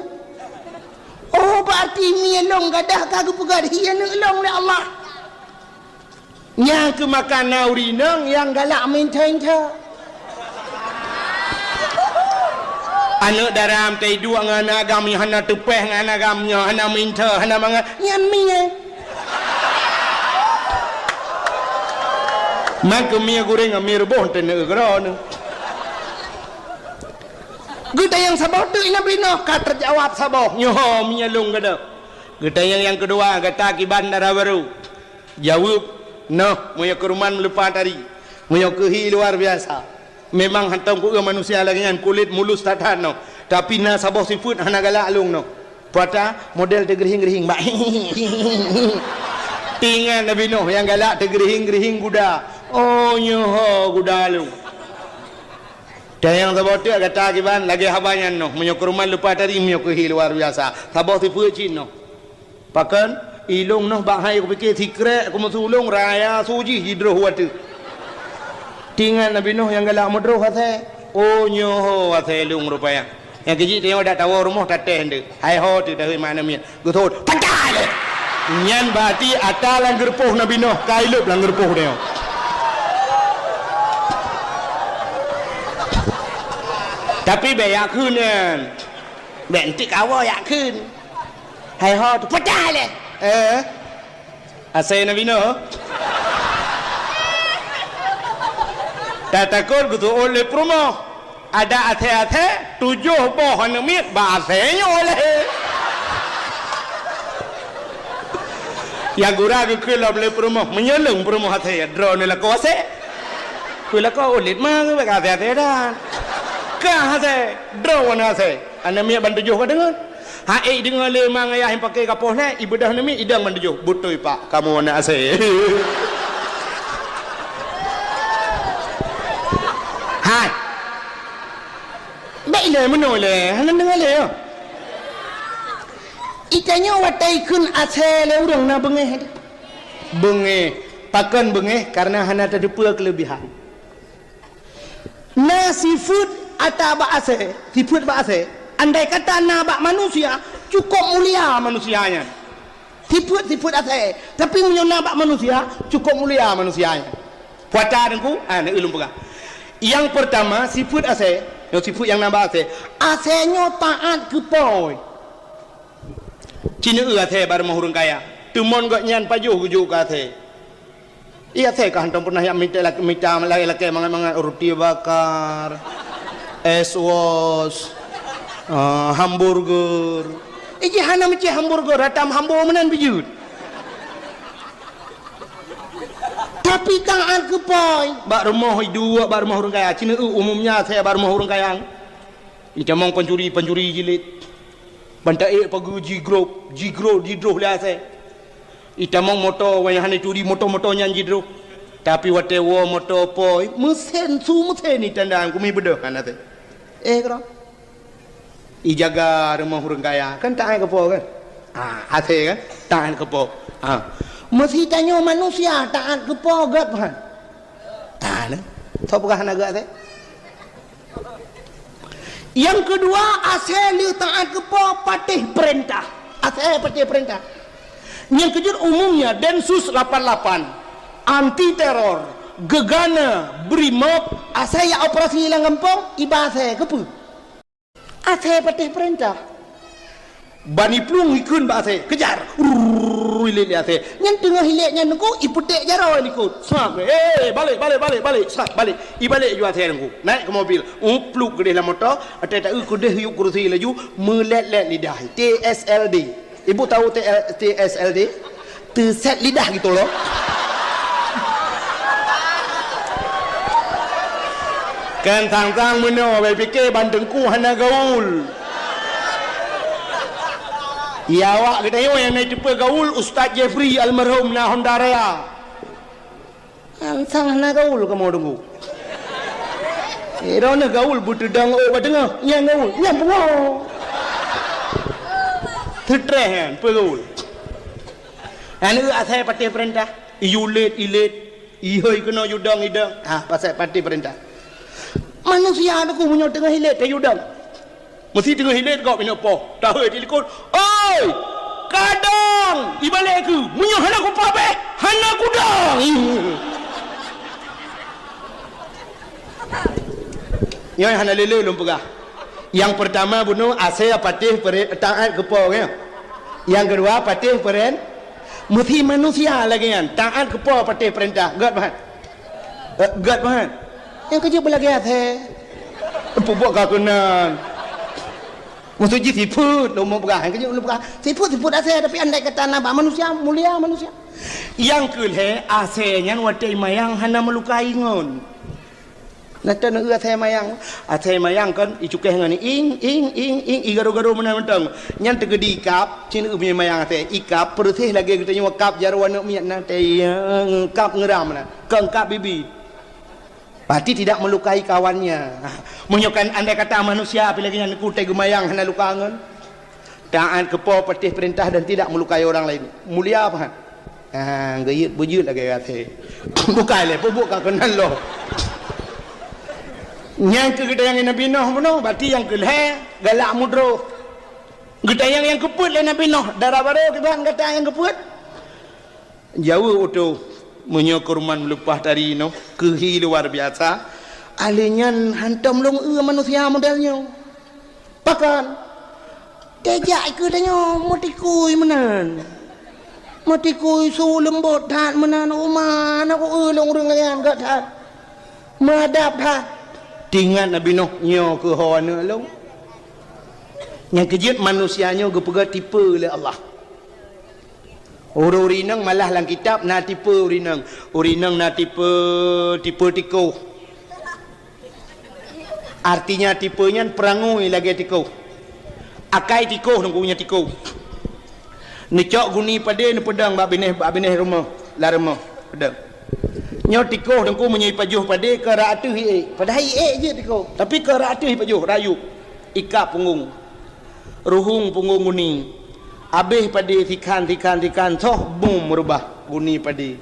"Oh, berarti mie lôn gadah ka geupeugah hi aneuk lôn lé Allah." Nyang keumakan na ureueng inong nyang galak meuinta-inta. Aneuk dara meutai duek ngon aneuk agam nyang hana teupeh ngon aneuk agam nyoe, hana meuinta, hana mangat, nyan mie. Man keu mie gureng ngon mie reuboh teuneuk keudroe nyoe. Geutanyong saboh teuk Nabi Nuh ka teujawab saboh, "Nyoe ho mie lôn gadoh." Geutanyong nyang keudua, "Gata kiban dara barô?" Jaweueb, "Noh, meunyoe keuruman meuleupah tari, meunyoe keuhi luar biasa. Memang hantom kueu manusia lagée nyan, kulét mulus that-that noh. Tapi na saboh sifeuet hana galak lôn noh." Peue atra? Model teugeurihing-geurihing bak. Teuingat Nabi Nuh nyang galak teugeurihing-geurihing guda. "Oh, nyoe ho guda lôn." Tanyong saboh teuk, "Gata kiban?" "Lagée haba nyan noh, meunyoe keuruman leupah tari, meunyoe keuhi luar biasa. Saboh sifeuet cit noh." "Pakon?" "Ilôn noh bak hai kupike sikrek kumeusu lôn raya su jih jidroh watée." Teuingat Nabi Nuh nyang galak meudroh asée. "Oh, nyoe ho asée lôn rupaya." Nyang keujih tanyoe dak tawoe rumoh tatéh ndeuk. Hai ho teuh dahôi mak aneuk miet. Geuthot, "Pacah lé!" Nyan berarti atra lam geureupoh Nabi Nuh, ka ileueb lam geureupoh tanyoe. Tapi bék yak kheun nyan. Bék entik kawoe yak kheun. Hai ho teuh, "Pacah lé!" Eh? Asée Nabi Nuh. Tatakot geuseuôt lé peurumoh. Ada asée-asée, tujoh boh aneuk miet bak asée nyoe lé. Nyang gura geukheun lom lé peurumoh, "Meunyoe lôn peurumoh asée, droeneuh lakoe asée." Keu lakoe ulét ma, bèk ka asée-asée that. Ka asée, droeneuh asée. Aneuk miet ban tujoh ka deungon. Hai deungon lé ma ngon yah nyang paké ka poh lhèe, ibeudoh aneuk miet idong ban tujoh. Beutôi, Pak, kamoe aneuk asée. Hai. Bèk ilèe meunoe lé, hana deungon lé, yo. Itanyoe watèe ikheun asée lé ureueng na beungéh. Beungéh. Pakon beungéh? Karena hana tateupeue keuleubihan. Na sifeuet ata bak asée, sifeuet bak asée. Andai kata na bak manusia, cukôp mulia manusia nyan. Sifeuet-sifeuet asée, tapi meunyoe na bak manusia, cukôp mulia manusia nyan. Puasa Teungku, ah, ulôn peugah. Nyang peurtama, sifeuet asée, nyoe sifeuet nyang na bak asée. Asée nyoe taát keu Po. Ci neueu asée bak rumoh ureueng kaya. Teumon gobnyan pajoh geujok keu asée. Iya, asée ka hantom peureunah jak mita, mita lakée mangat-mangat, ruti bakar, es wost, ah, hamburger. Iji hana meucéh hamburger, ratam hambo meunan bijeuet. Tapi taát keu Po, bak rumoh iduek, bak rumoh ureueng kaya. Ci neueu umumnya asée bak rumoh ureueng kaya. Itamong pancuri-pancuri jilid. Ban taék pageue jigrob, jigrob, jidroh lé asée. Itamong moto, nyang hana turi moto-moto nyan jidroh. Tapi watée woe moto po, meusen su meusen itanda kumi beudôh hana teuh. Eh, keudroe. Ijaga rumoh ureuëng kaya, kan taát keu po kan? Ah, asée kan? Taát keu po. Ah. Meusi tanyoe manusia taát keu po gét kan? Taát. Soe peugah hana gét asée? Nyang keudua, asée le taát keu po patéh peurintah. Asée patéh peurintah. Nyang keujeuet umumnya Densus lapan lapan, anti teror, gegana, Brimob, asée jak operasi lam gampông, iba asée keupeue? Asée patéh peurintah. Bani plueng ikheun bak asée, kejar. Urrrr, ilét lé asée. Nyan teungoh ilét nyan teungku, ipeuték jaroe likot. Sab, eh, balek, balek, balek, balek. Sab, balek. Ibalek ju asée teungku. Naik keu mobil. Upluk keudeh lam moto, ateueh taeu keudeh yub kurusi laju, meulét-lét lidah. T S L D. Ibu tahu T L, T S L D? Teuset lidah gitu loh. Kan sang-sang meunoe, bai pike ban teungku hana gaul. Ya, awak geutanyoe nyang na iteupeue gaul, Ustaz Jeffrey almarhum na Honda Raya. Sang-sang hana gaul kamoe teungku. Eh, droeneuh gaul beuteudong ôk bak teungoh, nyang gaul, nyang pungo. Teutreh nyan, peue gaul. Aneuk asai patéh peurintah, iyue lét, ilét, ihôi keunoe yue dong, idong. Ha, pasai patéh peurintah. Manusia teungku meunyoe teungoh ilét, tayue dong. Meusi teungoh ilét gob inong poh, tahôi di likot, "Oi! Kadang!" Ibalek keu, "Meunyoe hana kupatéh, hana kudong!" Nyoe hana lé-lé lôn peugah. Nyang peurtama bunoe asai patéh peuren-, taát keu po, ya. Nyang keudua patéh peuren-, meusi manusia lagée nyan, taát keu po patéh peurintah, gét meuhat. Eh, gét meuhat. Nyang keujeuet beulagée asai. Peubuet ka keunan. Maksud jih sifeuet lôn peugah, nyang keujeuet lôn peugah. Sifeuet, sifeuet asai, tapi andai kata na bak manusia, mulia manusia. Nyang keu lhée, asai nyan watée imayang hana meulukai ngon. Nah, tan eu asai mayang. Asai mayang kan icukéh ngon ing, ing, ing, ing, igaro-garo meunan mantong. Nyan teugeudi ikab, cit eu mayang asai. Ikab peureuséh lagée geutanyoe kab jaroe aneuk miet na, teuh, kab ngeuram na, kon kab bibi. Berarti tidak melukai kawannya. Meunyoe kan andai kata manusia apalagi nyan kutai geumayang hana luka ngon. Taát keu po patéh peurintah dan tidak melukai orang lain. Mulia pahat. Ha, geuyeuet beujeuet lagée gaséh. Bukai lé, peubuet ka keunan loh. Nyang keu geutanyoe Nabi Noh bunoe, berarti nyang keu lhée galak mudroh. Geutanyoe nyang keupeuet lé Nabi Noh, dara barô kiban gata nyang keupeuet. Jaweueb utoh, meunyoe keuruman meuleupah tari nyoe keuhi luar biasa, alheuh nyan hantom lôn eu manusia model nyoe. Pakon? Tejak keu tanyoe meutikui meunan. Meutikui su leumbot that meunan, uma na ku eu lôn ureuëng laén gét that. Meuadab that. Teuingat Nabi Nuh nyoe keu ho aneuëk lôn. Nyang keujeuet manusia nyoe geupeugah tipe lé Allah. Ureuëng-ureuëng inong malah lam kitab na tipe ureuëng inong. Ureuëng inong na tipe, tipe tikoh. Artinya tipe nyan peurangui lagée tikoh. Akai tikoh nunggu nyan tikoh. Neucok guni padé neupeudong bak binéh, bak binéh rumoh, lam rumoh. Peudong. Nyoe tikoh nunggu meunyoe ipajoh padé keu rot ateueh iék. Padahai iék jeuet tikoh, tapi keu rot ateueh ipajoh, rayueb. Ikab punggong. Ruhueng punggong guni. Abéh padé sikhan, sikhan, sikhan, soh bum meurubah guni padé.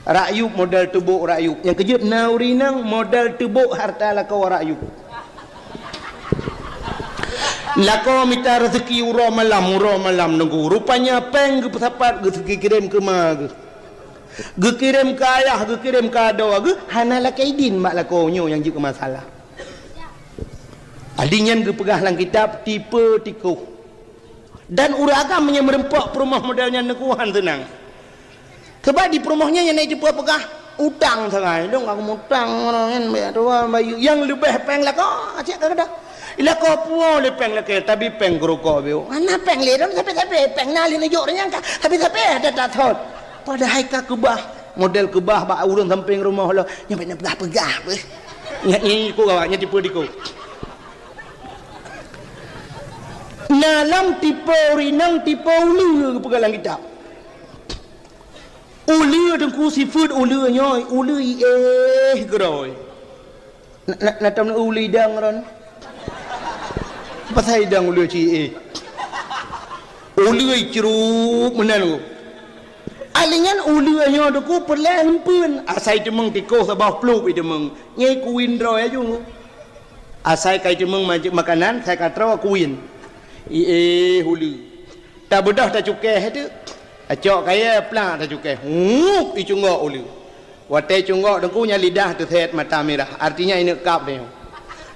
Rakyueb modal teubok rakyueb. Nyang keujeuet na ureuëng inong modal teubok harta lakoe rakyueb. Lakoe mita reuseuki uroe malam, uroe malam nunggu. Rupanya péng geupeusapat geuseuki kirém keu ma geuh. Geukirém keu ayah, geukirém keu adoe geuh, hana lakée idin bak lakoe nyoe nyang jeuet keu masalah. Adi nyan geupeugah lam kitab tipe tikoh. Dan ureuëng agam meunyoe meurumpok peurumoh model nyan neukuhan seunang. Sebab di peurumoh nyan nyang na jipeugah utang sagai. Dong aku mutang orang nyan banyak tuan bayu. Nyang leubeh péng lakoe, cit ka keudeh. Lakoe puwoe lé péng lakée, tapi péng keurukok biu. Hana péng lé dong, tapi-tapi péng na lé neujok nyang ka, tapi-tapi ada tathon. Padahai ka keubah, model keubah bak ureuëng sampéng rumoh lo, nyang banyak peugah-peugah beh. Nyan ni ku gawak, nyan tipe diko. Na lam tipe ureuëng inong, tipe uleue geupeugah lam kitab. Uleue Teungku, sifeuet uleue nyoe, uleue iéh keudroe. Na, na, na tom uleue idang ron. Pasai idang uleue ci iéh. Uleue icrup meunan. Alinyan uleue nyoe Teungku peureulée eumpeuen. Asai teumeung tikoh saboh pluek iteumeung. Nyai kuin droe aju. Asai kai teumeung ma-, makanan, sai ka troe kuin. Iéh uleue. Tabeudôh tacukéh teuk. Acok kayée plak tacukéh. Hup, icunggok uleue. Watée cunggok Teungku nyan lidah teusét mata mirah. Artinya ineuk kab tanyoe.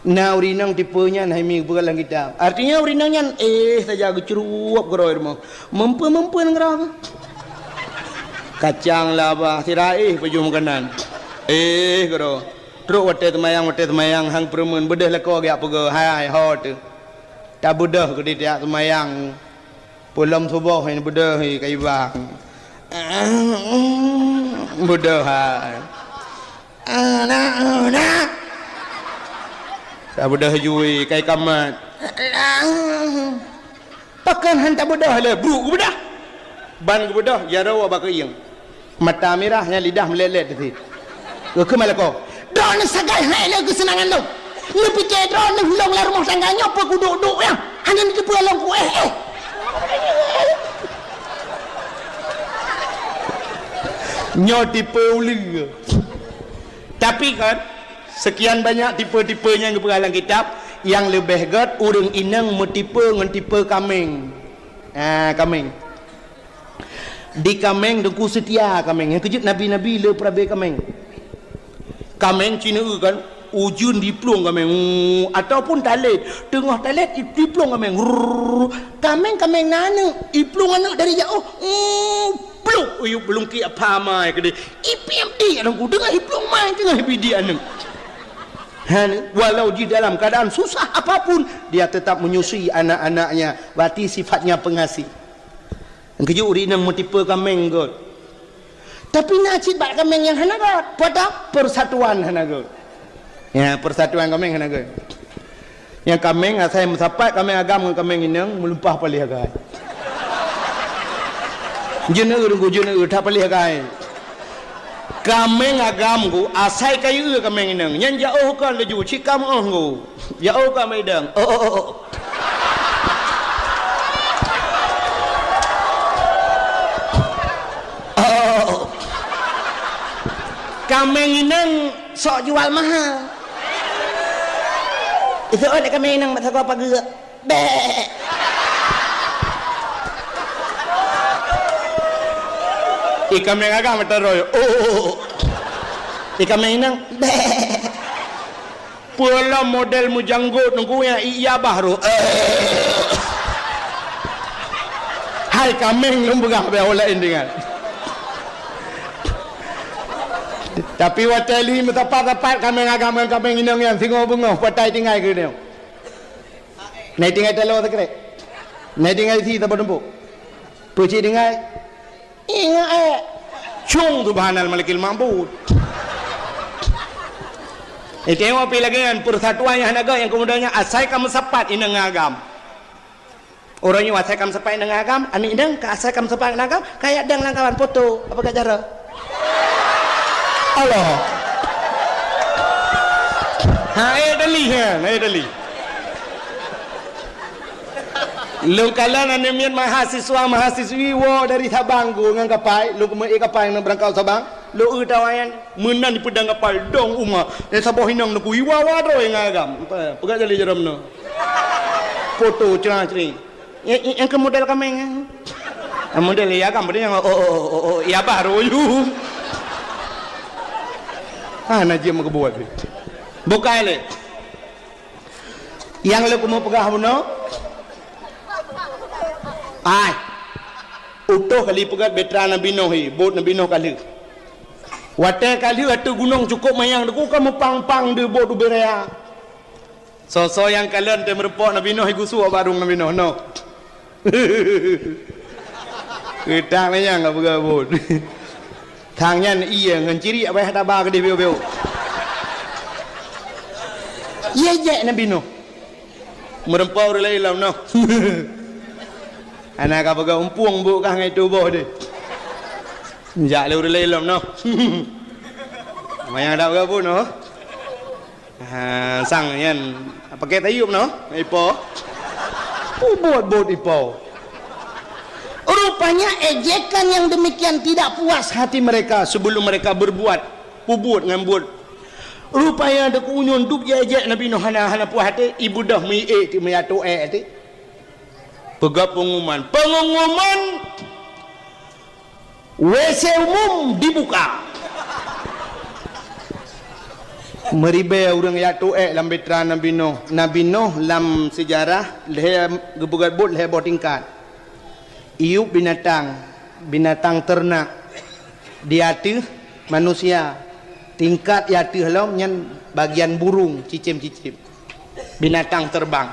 Na ureuëng inong tipe nyan hai mi geupeugah lam kitab. Artinya ureuëng inong nyan éh saja geucruwop keudroe rumoh. Meumpeuen-meumpeuen keudroe. Kacang laba sira éh pajoh makanan. Éh keudroe. Trok watée seumayang, watée seumayang hang peureumeun beudôh lakoe geujak peugah, hai ho teuh. Tabeudôh keudeh tajak seumayang. Peulom suboh nyan beudôh hi ka iba. Beudôh hai. Anak, anak. Tabeudôh jui kai kamat. Pakon han tabeudôh lé, bruk geubeudôh. Ban geubeudôh, jaroe bak keuieng. Mata mirah nyan lidah meulét-lét teuh. Geukheun malako. Droeneuh sagai hai lé keuseunangan lôn. Neupike droeneuh lôn lam rumoh tangga nyoe peu kuduek-duek nyan. Hana neuteupeue lôn kuéh éh. Nyoe tipe uleue. Tapi kan, sekian banyak tipe-tipe nyang geupeugah lam kitab, nyang leubeh gét ureuëng inong meutipe ngon tipe kaméng. Ah, kaméng. Di kaméng Teungku seutia kaméng. Nyang keujeuet nabi-nabi le peurabe kaméng. Kaméng ci neueu kan, ujeuen diplueng kaméng. Uu, ataupun talét, teungoh talét diplueng kaméng. Rrrr. Kaméng-kaméng na aneuëk, iplueng aneuëk dari jaoh. Uu, pluek, uyup beulungki apa mai keudeh. Ipiep di aneuëk ku, teungoh iplueng mai, teungoh ipiep di aneuëk. Han, walau di dalam keadaan susah apapun, dia tetap menyusui anak-anaknya. Berarti sifatnya pengasih. Nyang keujeuet ureuëng inong meutipe kaméng gét. Tapi na cit bak kaméng nyang hana gét. Peue teuh? Persatuan hana gét. Ya, persatuan kaméng hana gét. Nyang kaméng asai meusapat kaméng agam ngon kaméng inong meulumpah paléh agai. Jeuneue Teungku, jeuneue that paléh agai. Kaméng agam ku asai kayue kaméng inong. Nyan jaoh kon laju, cit ka meuoh ku. Jaoh ka meudang. Oh, oh, oh, oh. Oh, oh, oh. Kaméng inong sok jual mahal. Iseuôt lé kaméng inong bak sagoe pageue. Bek. Ikan mengagam terus. Oh. Ikan menginang. Bek. Peulom model meujanggot nunggu nyang iya bah roh. Hai kaméng lôn peugah bèk ulèe intingan. Tapi watèe lhi meusapat-sapat kaméng agam ngon kaméng inong nyan singoh beungoh patai tinggai keu nyoe. Nai tinggai taloe sikrek. Nai tinggai si saboh tumpuk. Peucit tinggai. Ingat eh. Cung subhanal malikil ma'bud. Itengok pi lagèe nyan persatuan nyang hana gèt nyang keumudian nyan asai ka meusapat inong ngon agam. Uroe nyoe asai ka meusapat inong ngon agam, aneuk inong ka asai ka meusapat ngon agam, ka jak dang lam kawan foto. Apa gak cara? Allah. Ha, eh, dali, ha, eh, dali. Lôn kalon aneuk miet mahasiswa, mahasiswi woe dari Sabang ku ngon kapai, lôn keumeu'é kapai ngon beurangkau Sabang, lôn eu tawa nyan, meunan dipeudang kapai, dong uma, nyang saboh inong nunggu iwa-wa droe ngon agam. Peugah jali jaroe meunoe. Foto cerah-cerih. Nyang, nyang, nyang keu model kaméng, eh. Nyang model iya kan, model nyang, oh, oh, oh, oh, oh, iya baru you. Ah, na jeuet meukeubut. Bukai lé. Nyang lé kumu peugah bunoe. Ai. Utoh kali peugah betra Nabi Nuh, eh, bot Nabi Nuh ka lheueh. Watèe ka lheueh ateueh gunong cukôp manyang, deuk ka meupang-pang di bot ubé raya. Soe-soe nyang kalon teumeureumpok Nabi Nuh, gusue barong Nabi Nuh, noh. Keutang nyan ka peugah buet. Thang nyan ié ngon ciriek payah taba keudeh biôh-biôh. Ié jek Nabi Nuh. Meureumpok ureueng laén lom noh. Hana ka peugah umpung buet kah ngon tuboh deh. Jak lé ureueng laén lom noh. Manyang dak gabun noh. Ha, sang nyan. Pakai tayub noh. Ipo. Ubot-bot ipo. Rupanya ejekan yang demikian tidak puas hati mereka sebelum mereka berbuat. Ubot ngon bot. Rupanya deuk unyun dub jejek Nabi Nuh hana, hana puas hati, ibeudôh meuiék ti meuyatoe ti. Peugah pengumuman. Pengumuman W C umum dibuka. Meuribée ureuëng jak tuek lam bitra Nabi Nuh. Nabi Nuh lam seujarah lhée geupeugét buet lhée boh tingkat. Iyup binatang, binatang teurenak, di ateueh manusia, tingkat di ateueh lom nyan bagian burung, cicém-cicém, binatang terbang.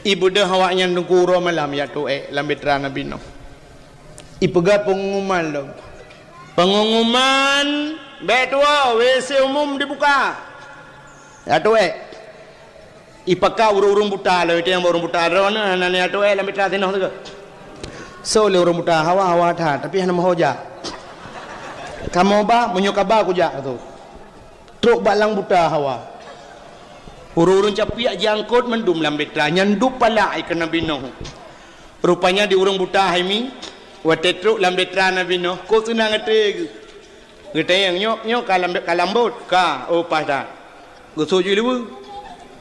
Ibeudôh awaknyan teungku uroe malam jak tuek lam bitra Nabi Nuh. Ipeugah pengumuman lom. Pengumuman, bék tuwoe, W C umum dibuka. Jak tuek. Ipaka ureuëng-ureuëng buta lom, itu nyang ureuëng buta droeneuh hana jak tuek lam bitra sinoe teuka. Soe lé ureuëng buta hawa, hawa that, tapi hana meuho jak. Kamoe ba, meunyoe ka ba kujak tu. Trok bak lam buta hawa. Ureuëng-ureuëng capiek jiangkot mandum lam bitra, nyan dub palak keu Nabi Nuh. Rupanya di ureuëng buta hai mi, watée trok lam bitra Nabi Nuh, kok seunang até geuh. Geutanyong, "Nyoe, nyoe ka lam, ka lam bot?" "Ka." "Oh, paih that." Geusut jih luweue.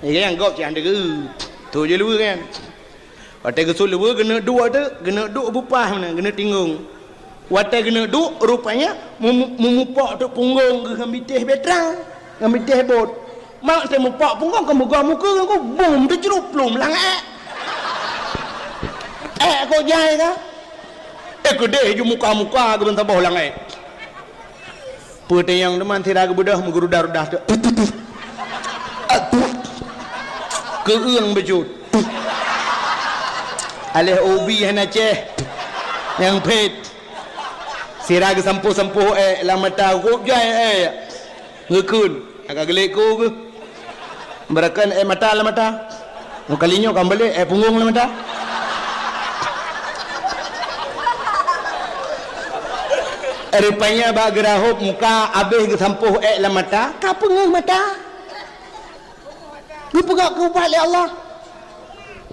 Nyang gob cit hana geu. Sut jih luweue kan. Watée geusut luweue, geuneuk duek teuk, geuneuk duek beupaih meunan, geuneuk tinggong. Watée geuneuk duek, rupanya mu-, mu-, mumupok teuk punggong geuh ngon bitéh bitra, ngon bitéh bot. Mak teuh mupok punggong keu meugoe mukeue ngon ku, bum teucrup pluem lam ék. Ék kok jai ka? Eh, keudeh ju muka-muka geubansaboh lam ék. Peutanyong teuma sira geubeudôh meugurudah-rudah teuk. Keueung beujeuet. Aléh ubi hana céh. Nyang phét. Sira geusampôh-sampôh ék lam mata, kok jai ék. Ngeukheun. Agak geulék ku geuh. Beurakan ék mata lam mata. Kali nyoe ka balek ék punggong lam mata. Rupanya bak geurahop muka abéh geusampôh ék lam mata, ka peungeuh mata. Geupeugah keu ubat lé Allah.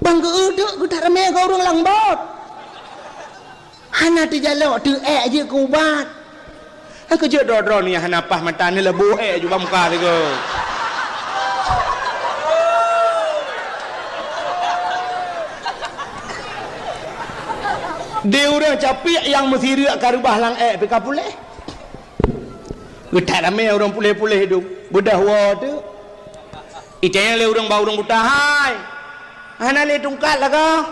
Ban geueu deuk geutak ramé keu ureuëng lam bot. Hana teujalok teuk ék jeuet keu ubat. Nyang keujeuet droe-droe nyoe hana paih mata, neuleuboh ék ju bak muka sigoe. Di ureuëng capiek nyang meusireuk ka reubah lam ék pih ka puléh. Geutak ramé ureuëng puléh-puléh dum. Beudôh woe teuk. Itanyong lé ureuëng bak ureuëng buta, "Hai, hana lé tungkat lagoe?"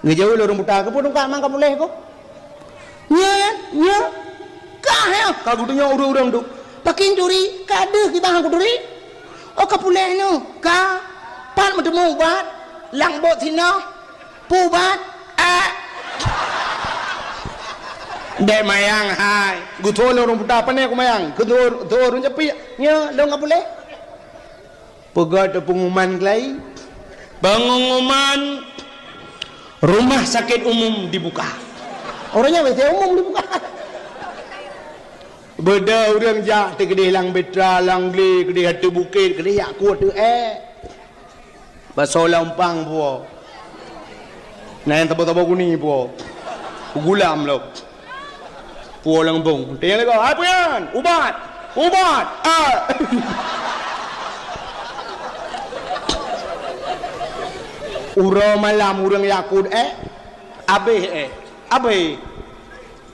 Geujaweueb lé ureuëng buta, "Keupeue tungkat man ka puléh ko?" "Nyan, nyan, kah nyan." Ka geutunyok ureuëng-ureuëng tu. "Pakén turi, ka deuh kiban kuturi." "Oh, ka puléh nyoe, ka. Pat meuteumé ubat, lam bot sinoe." "Peue ubat?" "Ah." "Bék mayang hai." Geutho lé ureuëng buta, "Pane kumayang?" Geutho, geutho ureuëng capiek, "Nyoe, lôn ka puléh." Peugah teuk pengumuman keulai. Pengumuman rumah sakit umum dibuka. Ureuëng nyan W C umum dibuka. Beudôh ureuëng jak teukeudeh lam bitra, lam glé, keudeh ateueh bukét, keudeh jak kueh ateueh ék. Basoe lam umpang puwoe. Na nyang saboh-saboh guni puwoe. Gulam lom. Puwoe lam geupông. Tanyong lé gob, "Hai peue nyan?" "Ubat." "Ubat." "Ah." Uroe malam ureuëng jak kueh ék. Abéh ék. Abéh.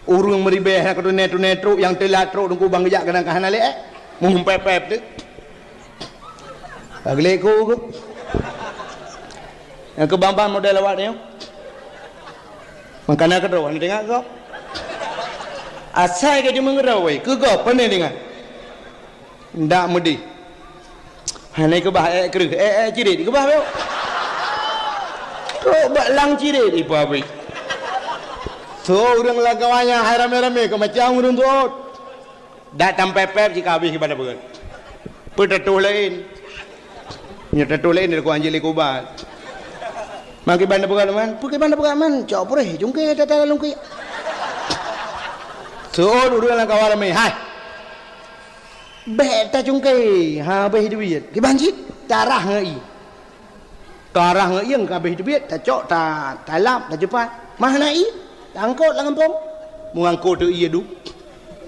Ureuëng meuribée hana keutuné-tuné trok, nyang teulat trok teungku ban geujak keunan ka hana lé ék. Mumpép-pép teuk. Ka geulék ku geuh. Nyang keu ban-ban model awak nyoe. Mangkana keudroe hana teuingat gob. Asai ka jimeungeurau wai, keu gob pane teuingat. Ndak meudeh. Hana keubah ék kreueh, ék, ék cirit keubah bék. Trok bak lam cirit ipa bri. Soe ureuëng lam kawan nyan hai ramé-ramé keu macam ureuëng tuôt. Dak tampép-pép cit ka habéh keu banda peugét. Peue tatoh laén. Nyoe tatoh laén dari kuang jili kubat. Mangkeu banda peugét man, peue keu banda peugét man, cok pureh, jungke tata lungki. Seuôt ureuëng lam kawan ramé, "Hai! Bék tacungké, habéh duit. Kiban cit, tarah ngon ié." Tarah ngon ié ka habéh duit, tacok, ta-, talap, tacupat. Mah na ié, taangkot lam gampông. Meuangkot teuh ié duek.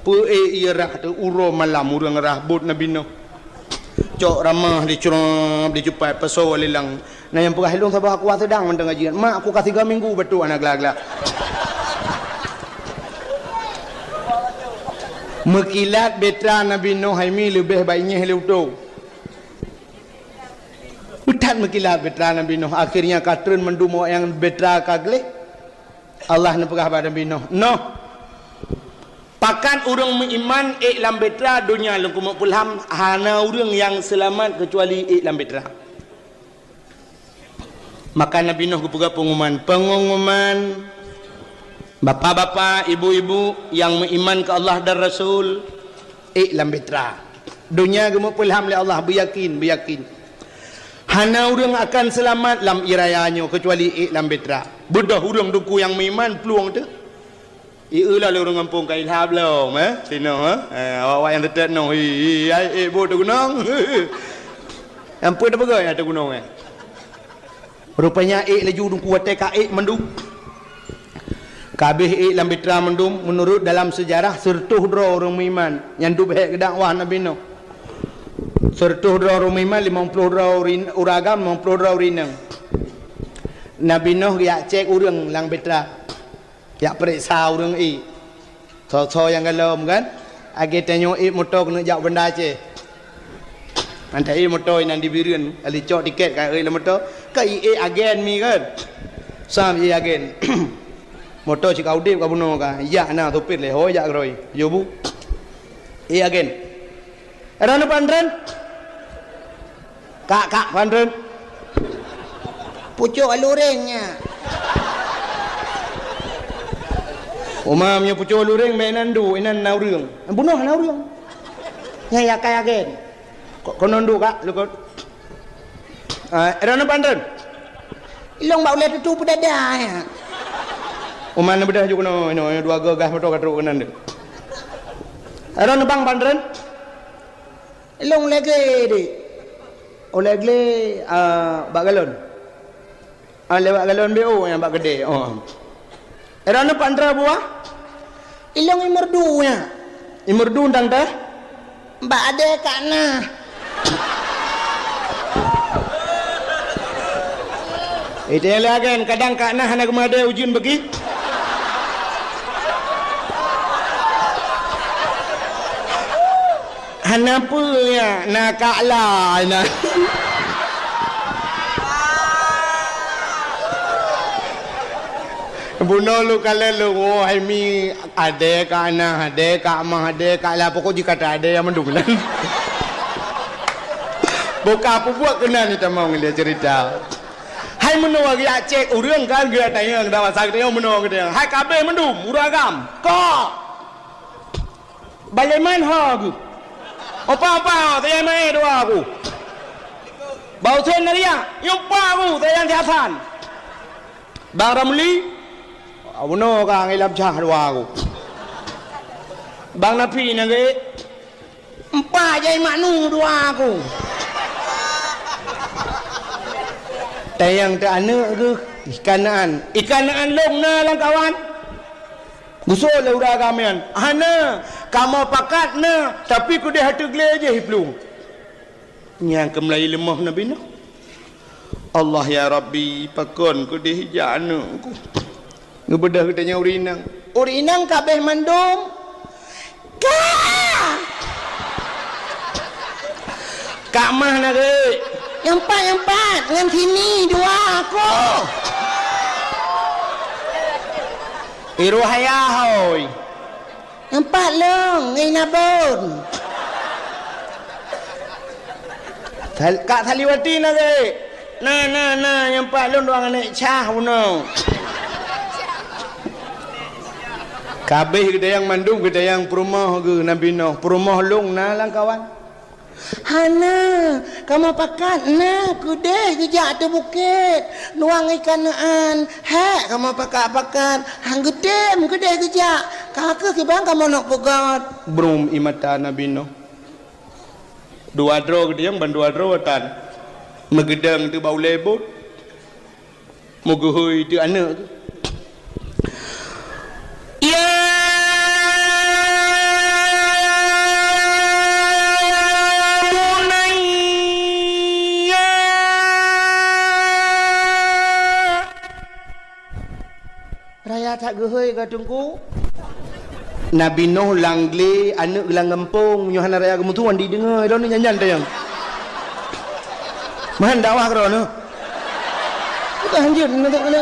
Peu-ék ié rhah teuh uroe malam ureuëng rhah bot Nabi Nuh. Cok ramah dicrop, dicupat, pasoe lé lam. Na nyang peugah, "Lôn saboh kuah seudang mantong ngaji. Mak ku ka tiga minggu batuk hana gla-gla." Meukilat beutra Nabi Nuh hai mi leubeh baik nyeh lé utoe. Beuthat meukilat beutra Nabi Nuh, akhirnya ka treun mandum awak nyang beutra ka gleh. Allah neupeugah bak Nabi Nuh, "Nuh, pakat ureuëng meuiman ék lam beutra donya lôn keumeung peulham, hana ureuëng nyang seulamat keucuali ék lam beutra." Maka Nabi Nuh geupeugah peungumuman, peungumuman, bapak-bapak, ibu-ibu nyang meuiman keu Allah dan Rasul, ék lam beutra. Donya geumeupeulham lé Allah, beuyakin, beuyakin. Hana ureuëng akan seulamat lam ié raya nyoe keucuali ék lam beutra. Beudôh ureuëng teungku nyang meuiman plueng teuh. Ié lôn lé ureuëng gampông ka ilhab lom, eh, sinoe, eh. Eh, awak-awak nyang teutet noh, hi, hi, ai, ék bot teugunong. Nyang peue teupeugah nyang teugunong, eh. Rupanya ék laju teungku watée ka ék mandum. Ka habéh ék lam beutra mandum, meunurot dalam seujarah, seureutôh droe ureuëng meuiman nyang duek beuhek geudakwah Nabi Nuh. Seureutôh droe ureuëng meuiman, limong ploh droe ureuëng agam, limong ploh droe ureuëng inong. Nabi Nuh geujak cék ureuëng lam beutra. Jak peuriksa ureuëng ék. Soe-soe nyang galom kan? Lagée tanyoe ék moto keuneuk jak u Banda Aceh. Mantong ék moto inan di Bireuen, ali cok tiket ka ék lam moto. Ka ék agen mi kan? Sam ék agen. Moto cit ka udeb ka bunoe ka. Jak na supir lé hôi jak keurôi. Yo bu. Ék agen. Droeneuh pan treun? Kak, kak, pan treun? Pucok aluréng nyan. Uma meunyoe pucok aluréng, bèk inan duek, inan na ureueng. Bunoe na ureueng. Nyan ya kaya gen. Ko-, konon duek, kak, lukot. Ah, droeneuh pan treun? Ilong bak ulèe tutu peudada, ya. Uma na beudah ju keunoe, inoe, dua gagah moto ka trok keunan tu. Droeneuh bang pan treun? Ilong lagèe deh. Oh, lagèe, ah, bak galon. Ah, lewat galon B O nyang bak keudè. Oh. Droeneuh pat droe buah? Ilong imeurdu nyan. Imeurdu tang teh? Bak adèe kak na. Itu yang lagen, kadang kak na hana geumeuadèe ujeuen bagi. Hana peue nyan, na kak la nyan. Bunoe lôn kalon lôn, oh, hai mi, adèe kak na, adèe kak ma, adèe kak la, pokok jih ka ta adèe nyang mandum nyan. Boh ka peubuet keunan ni tamong lé cerita. Hai meunoe geujak cék ureueng kan, geujak tanyong, dak masa geutanyong meunoe geutanyong. Hai ka abéh mandum, ureueng agam. Kok! Baleman ho geuh. Opa-opa, saya main dua aku. Bau sen dari ya, nyumpa aku, saya yang siasan. Bang Ramli, unoe ka ngilam cah dua aku. Bang Napi nangge, empat jai maknu dua aku. Tayang teu aneuk geuh ikan naan. Ikan naan lông na lam kawan. Gusok lé ureueng agam nyan, "Hana, kamoe pakat na, tapi keudeh ateueh glé jih iplueng." Nyang keumeulayi leumoh Nabi Nuh. "Allah ya Rabbi, pakon keudeh ijak aneuk ku?" Geubeudôh geutanyoe ureueng inong. Ureueng inong ka abéh mandum. Ka! Kak mah na geuh. Nyang pat, nyang pat, ngon sini dua aku. Iruhaya hôi. Nyang pat lông, ngon Inabon. Sal-, Kak Saliwati na geuh. Na, na, na, nyang pat lông dua ngon aneuk cah bunoe. Ka abéh geutanyong mandum, geutanyong peurumoh geuh Nabi Nuh. Peurumoh lông na lam kawan. Hana, kamoe pakat na keudeh geujak ateueh bukét, nuang ié kaneuan, hék kamoe pakat-pakat, han geutem keudeh geujak, ka kheueh kiban kamoe neuk peugöt. Brum ie mata Nabi Nuh. Dua droe geudeh ban dua droe tan. Meugeudong teuh bak ulèe bot. Meugeuhôi teuh aneuk geuh. Ya bunayya. Raya that geuhôi ka Teungku. Nabi Nuh lam glé, aneuk lam gampông, nyoe hana raya geumeutuan dideungoe, droeneuh nyan-nyan tayang. Meuhan dakwah keu droeneuh. Bukan hanjeuet, nyoe tak kena.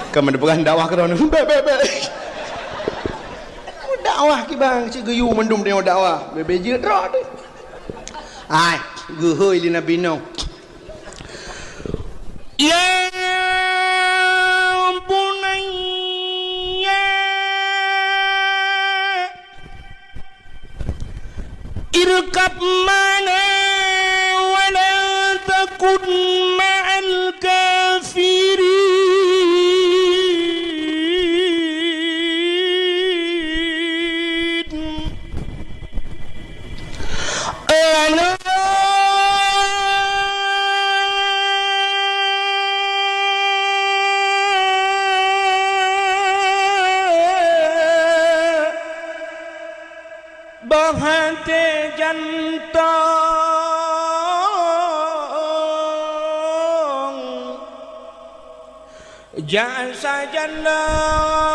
Kamu ada pegang dakwah keu droeneuh. Bèk, bèk, bèk. Dakwah kiban cit geuyue mandum tanyoe dakwah. Bèk-bèk jeuet droe teuh. Hai, geuhôi lé Nabi Nuh. Ya bunayya irkab ma'ana wa la takun ma'al kafirin. Bah até jantông. Jak sajan lôn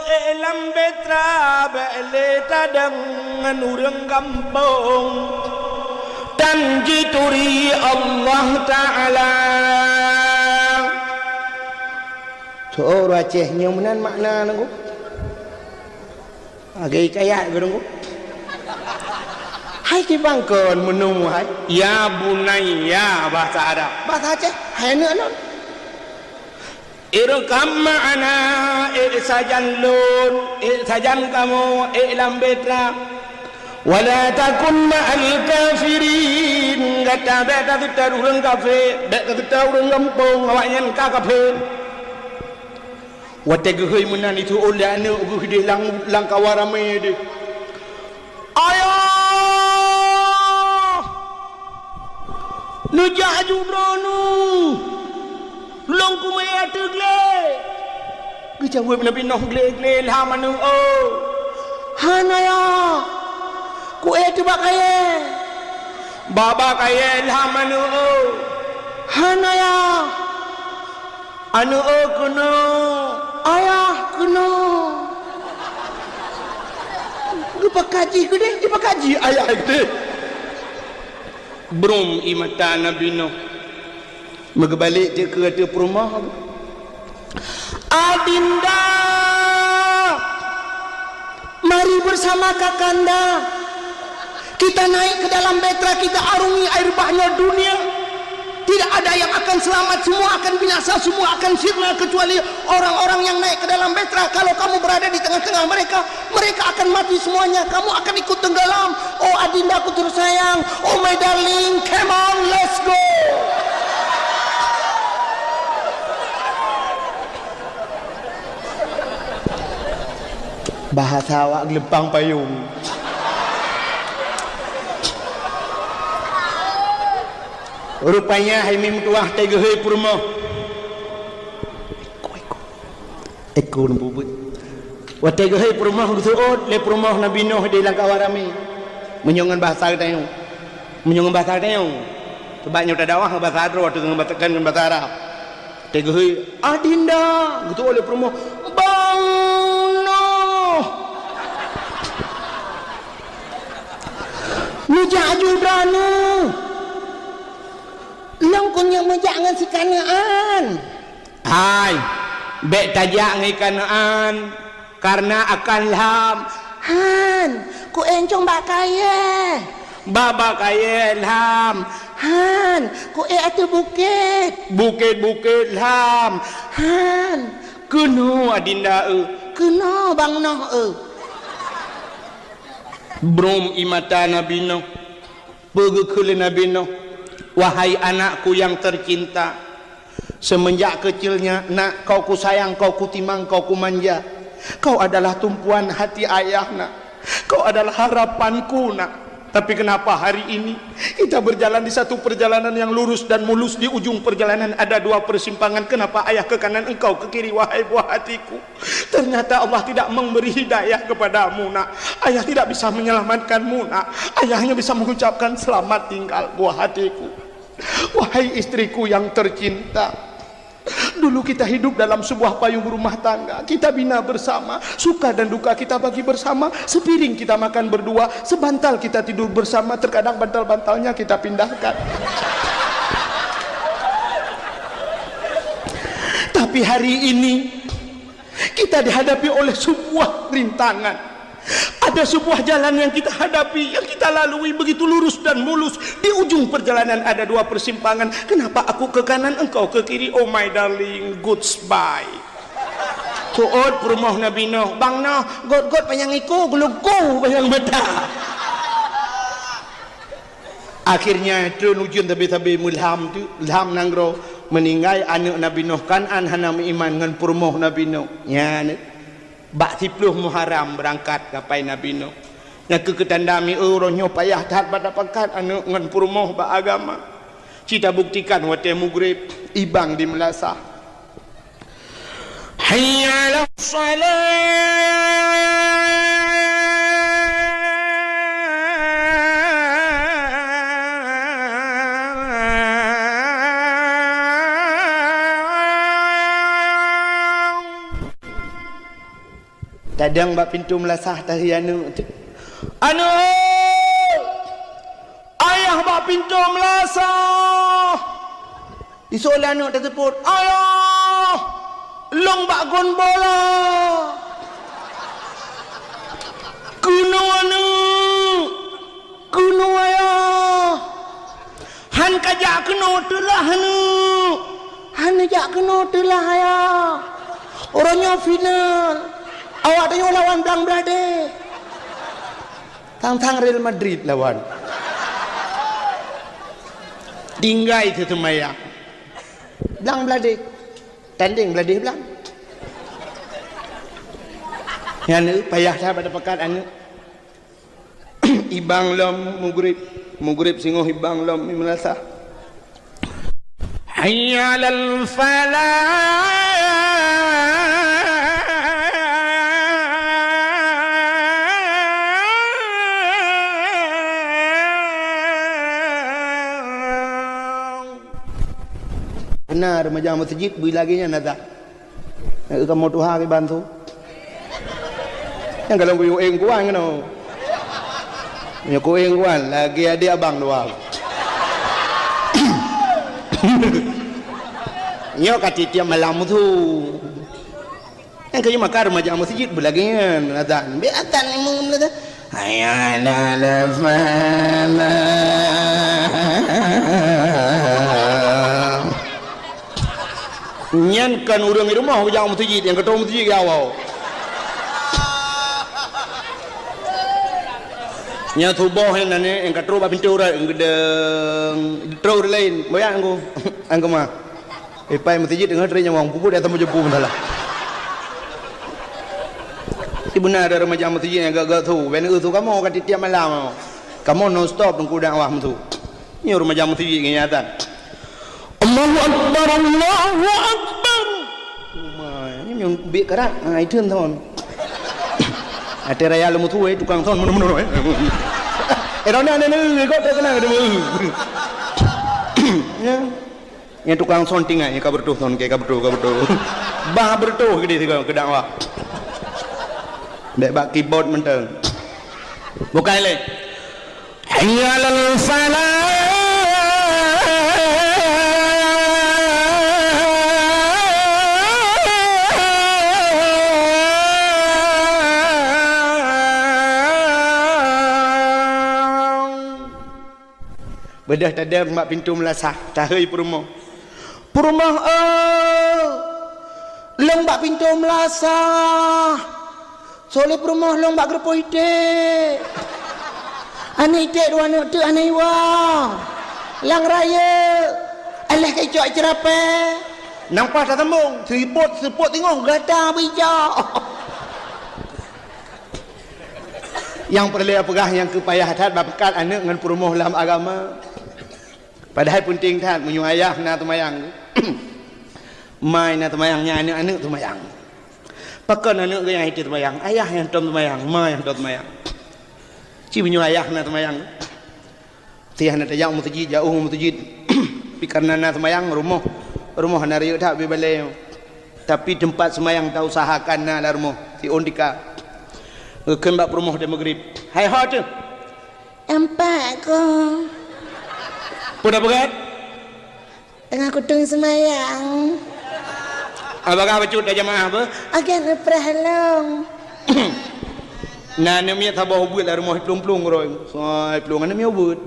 ék lam Petra, bèk lé tadong ngon ureueng gampông, tan jituri Allah Taala. Tho ureueng Aceh nyoe meunan makna nangku. Lagèe hikayat geuh nangku. Hai kiban kon meuneu hai. Ya bunayya bahasa Arab. Bahasa Aceh, hai aneuk lôn. Irkab ma'ana, ék sajan lôn, ék sajan kamoe, ék lam Petra. Wa la takun ma'al kafirin, gata bèk taseutôt ureueng kafé, bèk taseutôt ureueng gampông, awaknyan ka kafé. Watèe geuhôi meunan, jiteuôt lé aneuk geuh deh lam, lam kawan ramé deh. Ayah! Neujak aju droeneuh! Lôn keumeue ateueh glé! Geujaweueb Nabi Nuh, glé-glé lham aneuk, oh! Hana yah! Kuék teuh bak kayèe! Bak-bak kayèe lham aneuk, oh! Hana yah! Aneuk, oh, keunoe! Ayah, keunoe! Geupakat jih keudeh, geupakat jih ayah keudeh. Brum ie mata Nabi Nuh. Meugeubalek teuk keu ateueh peurumoh. Adinda! Mari bersama kakanda, kita naik ke dalam bahtera, kita arungi air bahnya dunia. Tidak ada yang akan selamat, semua akan binasa, semua akan sirna, kecuali orang-orang yang naik ke dalam bahtera. Kalau kamu berada di tengah-tengah mereka, mereka akan mati semuanya. Kamu akan ikut tenggelam. Oh adindaku tersayang, oh my darling, come on, let's go. Bahasa awak geuleupang payong. Rupanya hai meutuah watèe geuhôi peurumoh. Eku lôn peubuet. Watèe geuhôi peurumoh geuseuôt lé peurumoh Nabi Nuh di lam kawan ramé. Meunyoe ngon bahasa geutanyoe. Meunyoe ngon bahasa geutanyoe. Sabab nyoe tadakwah ngon bahasa droe, teuka ngon bahasa, ngon bahasa Arab. Watèe geuhôi, "Adinda!" Geuseuôt lé peurumoh, "Bang Nuh! Neujak aju droeneuh! Lôn keuneuk meujak ngon si kaneuan!" "Hai, bèk tajak ngon i kaneuan, kareuna akan lham." "Han, kuék cong bak kayèe." "Bak, bak kayèe lham." "Han, ku ék ateueh bukét." "Bukét-bukét lham." "Han." "Keunoe, Adinda, eu." "Keunoe, Bang Noh, eu." Brom ie mata Nabi Noh. Peugah kheun lé Nabi Noh, "Wahai anakku yang tercinta, semenjak kecilnya, nak, kau kusayang, kau kutimang, kau kumanja. Kau adalah tumpuan hati ayah, nak. Kau adalah harapanku, nak. Tapi kenapa hari ini kita berjalan di satu perjalanan yang lurus dan mulus, di ujung perjalanan ada dua persimpangan? Kenapa ayah ke kanan, engkau ke kiri, wahai buah hatiku?" Ternyata Allah tidak memberi hidayah kepadamu, nak. Ayah tidak bisa menyelamatkanmu, nak. Ayah hanya bisa mengucapkan, "Selamat tinggal, buah hatiku." Wahai istriku yang tercinta, dulu kita hidup dalam sebuah payung rumah tangga. Kita bina bersama. Suka dan duka kita bagi bersama. Sepiring kita makan berdua. Sebantal kita tidur bersama. Terkadang bantal-bantalnya kita pindahkan. Tapi hari ini, kita dihadapi oleh sebuah rintangan. Ada sebuah jalan yang kita hadapi, yang kita lalui begitu lurus dan mulus. Di ujung perjalanan ada dua persimpangan. Kenapa aku ke kanan, engkau ke kiri? Oh my darling, goodbye. Tuot peurumoh Nabi Noh, "Bang Noh, göt-göt panyang iku, geuluku panyang mata." Akhirnya, treun ujeuen sabe-sabe meulham teuk, lham nanggroe, meuninggai aneuk Nabi Noh Kan'an hana meuiman ngon peurumoh Nabi Noh. Nyan, bak siplôh Muharram beurangkat kapai Nabi Noh. Nyan keuh keutanda mieu uroe nyoe payah that bak tapakat aneuk ngon peurumoh bak agama. Ci tabuktikan watée mugreb, ibang di meulasah. Hayya 'alas shalah. Tadong bak pintoe meulasah tahi aneuk. "Aneuk! Ayah bak pintoe meulasah!" Isoe lé aneuk taseupôt, "Ayah! Lôn bak gon bola!" "Keunoe aneuk! Keunoe ayah! Han kajak keunoe teulah aneuk! Han neujak keunoe teulah ayah! Uroe nyoe final! Awak tanyoe lawan Blang Bladeh!" Tang-tang Real Madrid lawan. Tinggai teuseumayang. Blang Bladeh. Tandeng Bladeh Blang. Nyan payah that bak tapakat aneuk. Ibang lom mugreb. Mugreb singoh ibang lom meulasah. Hayya 'alal falah. Beuna remaja meuseujid beu lagée nyan azan. Kamoe tuha kiban su. Nyang kalon kuyueng kuan keunoe. Nyoe kueng kuan lagée adék abang dua. Nyoe ka tiep-tiep malam musu. Nyang kayue maka remaja meuseujid beulagée nyan azan. Bék azan imum lagée. Hayya 'alal falah. Nyan kan ureuëng di rumoh geujak meuseujid, nyang ka troh meuseujid geujak woe. Nyan suboh nyan, nyan nyang ka troh bak pintoe urat, geudeueng, troh ureuëng laén, boyak angku, angku ma. Ipai meuseujid teungoh trép nyawöng, pukul di atas meujeupu meusalah. Sibeuna ada remaja meuseujid nyang gak-gak su, ben eu su kamoe ka tiep-tiep malam. Kamoe non stop teungku dakwah meusu. Nyoe remaja meuseujid ngieng azan. Allahu Akbar, Allahu Akbar. Uma, nyoe nyang biet karat, ha, itheun thon. Até raya leumu tuwé tukang thon meunoe-meunoe, eh. Eh, rona nene, kok tak kenal ketemu. Ya. Nyang tukang thon tinggai, nyang ka beureutoh thon, ka beureutoh, ka beureutoh. Bah beureutoh geude sigoe keu dakwah. Bèk bak keyboard mantong. Bukai lé. Hayya 'alal falah. Beudôh tadong bak pintoe meulasah, tahôi peurumoh. "Peurumoh, oh, lôn bak pintoe meulasah. Soe lé peurumoh lôn bak geureupoh iték. Aneuk iték dua aneuk teuk aneuk iwa. Lam rayeuk, alah ka icok ceurapée." Nang paih tasambong, seupôt-seupôt teungoh gata beujak. Nyang peureulée peugah nyang keu payah that bak peukat aneuk ngon peurumoh lam agama. Padahai peunteng that meunyoe ayah na teumayang, ma na teumayang, nyan aneuk-aneuk teumayang. Pakon aneuk geuh nyang hana teumayang, ayah nyang tom teumayang, ma nyang tom teumayang. Ci meunyoe ayah na teumayang, si hana tajak u meuseujid, jauh u meuseujid. Tapi kareuna na teumayang, rumoh, rumoh hana rayeuk that bak balée. Tapi teumpat seumayang tausahakan na lam rumoh, siôn tika. Geukheun bak peurumoh di Maghrib, "Hai ho teuh?" "Empat ko." "Peue na peugah?" "Teungoh kuteung seumayang." "Abah ka bacut dah jamaah beuh?" "Agen neupreh lôn." Na aneuk miet saboh ubeuet lam rumoh, iplueng-plueng uroe. Sai plueng aneuk miet ubeuet.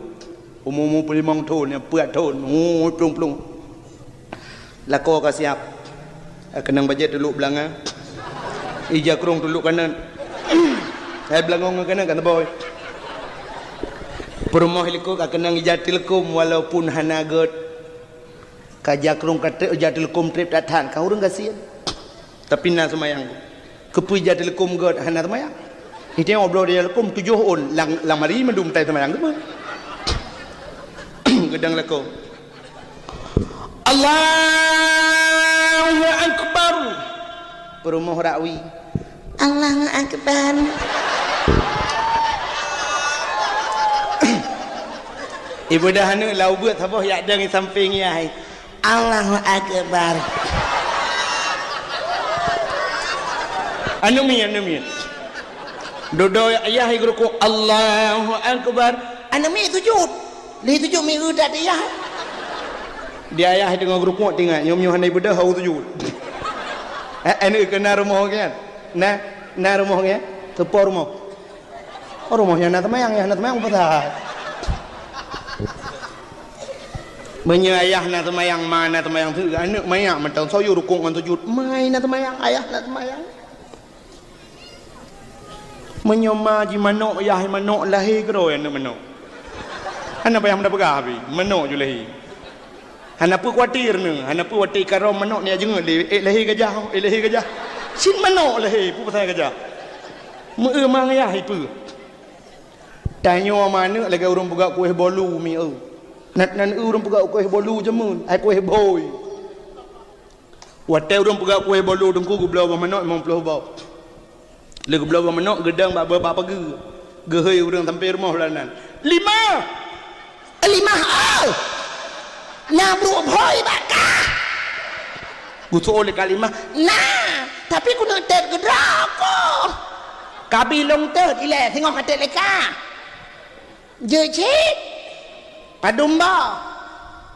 Umu-umu peulimong thon, nyang peuet thon. Oh, iplueng-plueng. Lakoe ka siap. Keunong bajée tulok beulanga. Ija krong tulok kanan. Hai beulangong ngon kanan ka teuboi. Peurumoh likot ka keunong ija teuleukom walaupun hana gét. Ka ija krong ka treb, ija teuleukom treb that-that, ka ureuëng gasien. Tapi na seumayang. Keupeue ija teuleukom gét hana seumayang? Iteueng obloe ija teuleukom tujoh ôn, lam, lam hari mandum tai seumayang keupeue? Geudong lakoe. Allahu Akbar. Peurumoh rakwi. Allahu Akbar. Ibu dah aneuk lau beuet saboh yak deng di samping yah. Allahu Akbar. Aneuk miet, aneuk miet. Dudoe ayah di geurukok, Allahu Akbar. Aneuk miet sujud. Lheueh sujud miet reudat ayah. Di ayah teungoh geurukok teuingat, nyoe meunyoe hana ibeudôh, hau sujud. Eh, aneuk keu na rumoh nyan. Na, na rumoh nyan. Teupo rumoh. Oh, rumoh nyang na teumayang, nyang na teumayang peugah. Meunyoe ayah na teumayang, ma na teumayang, aneuk manyak mantong soe yue rukuk ngon sujud. Ma na teumayang, ayah na teumayang. Meunyoe ma jimanok, yah manok, lahé keudroe aneuk manok. Hana payah meuda peugah pih, manok ju lahé. Hana peue khawatir nyoe, hana peue watée ikarong manok neujak jeungeut lé, ék lahé gajah, ék lahé gajah. Cit manok lahé, peue pasai gajah. Meu-eu ma ngon yah ipeue. Tanyoe ma aneuk lagée ureuëng peugah kueh bolu mieu. Nan, nan ureuëng peugah kueh bolu jameun, ai kueh bhôi. Watée ureuëng peugah kueh bolu teungku geubloe boh manok limong ploh boh. Lé geubloe boh manok geudong bak boh bak pageue. Geuhôi ureuëng sampai rumoh lam nan. Lima! Lima, oh! Na brok bhôi bak kah? Geusoe lé Kak Limah. Na, tapi keuneuk tét keudroe ko. Kabi lôn tét ilée singoh ka tét lé kah. Jeuet cit. Padum boh?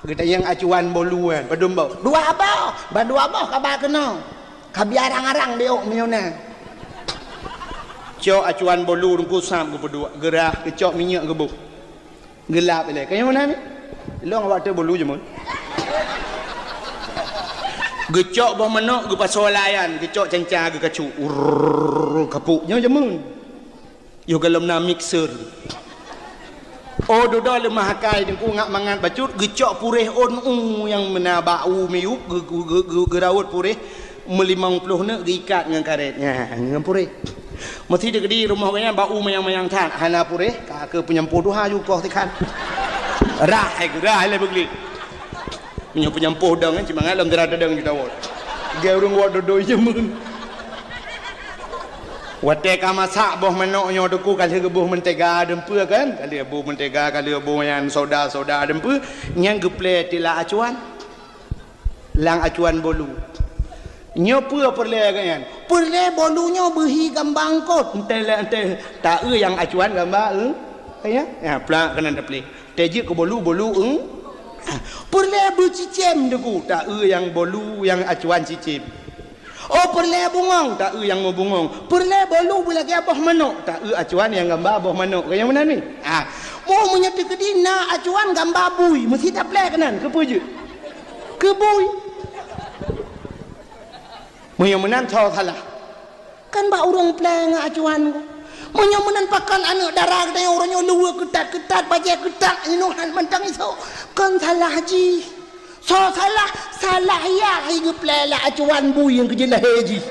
Geutanyong acuan bolu nyan, padum boh? Dua boh. Ban dua boh kaba keunoe. Kabi arang-arang di ôk meunyoe na. Cok acuan bolu teungku sab geupeuduek, geurah, geucok minyeuk geuboh. Geulap ilée. Kayée meunan ni? Lôn awak teuh bolu jameun. Geucok boh manok geupasoe layan, geucok canca geukacok. Urrrr, kapok. Nyoe jameun. Yoh gohlom na mixer. Oh, dudoe leumah akai teungku ngat mangat bacut, geucok puréh ôn u nyang meunan bak u miyueb, geu-, geu-, geu-, geu-, geurawot puréh meulimong ploh neuk geuikat ngon karét. Nyan, ngon puréh. Meusi teukeudi rumoh geuh nyan bak u manyang-manyang that, hana puréh, ka keu peunyampôh tuha ju koh sikhan. Rah, hai geurah, hai lé beuglék. Meunyoe peunyampôh dong, eh, cit mangat lom dara tadong ju dawot. Geu ureuëng wot dodoi jameun. Watée ka masak boh manok nyoe teungku ka lheueh geuboh mentega deumpeu kan? Ka lheueh boh mentega, ka lheueh boh nyan soda-soda deumpeu, nyan geuplée tila acuan. Lam acuan bolu. Nyoe peue peureulée geuh nyan? Peureulée bolu nyoe beuhi gamba eungkôt. Entée lé, entée taeu nyang acuan gamba eu. Ya, ya, plak keunan taplé. Teuh jeuet keu bolu, bolu, eh? Peureulée beucicém teungku, taeu nyang bolu, nyang acuan cicém. Oh, peureulée bungong, ta eu nyang meubungong. Peureulée bolu beulagée boh manok, ta eu acuan nyang gamba boh manok. Ka nyang meunan ni? Ah. Oh, meunyoe teukeudi na acuan gamba bui, meusti taplée keunan, keu peue jeuet? Keu bui. Meunyoe meunan, soe salah? Kan bak ureuëng plée ngon acuan ko. Meunyoe meunan, pakon aneuëk dara geutanyoe uroe nyoe luweue keutat-keutat, bajée keutat, inong han mantong isoe. Kon salah jih. Soe salah? Salah yah hai geuplée lé acuan bui nyang keujeuet lahé jih.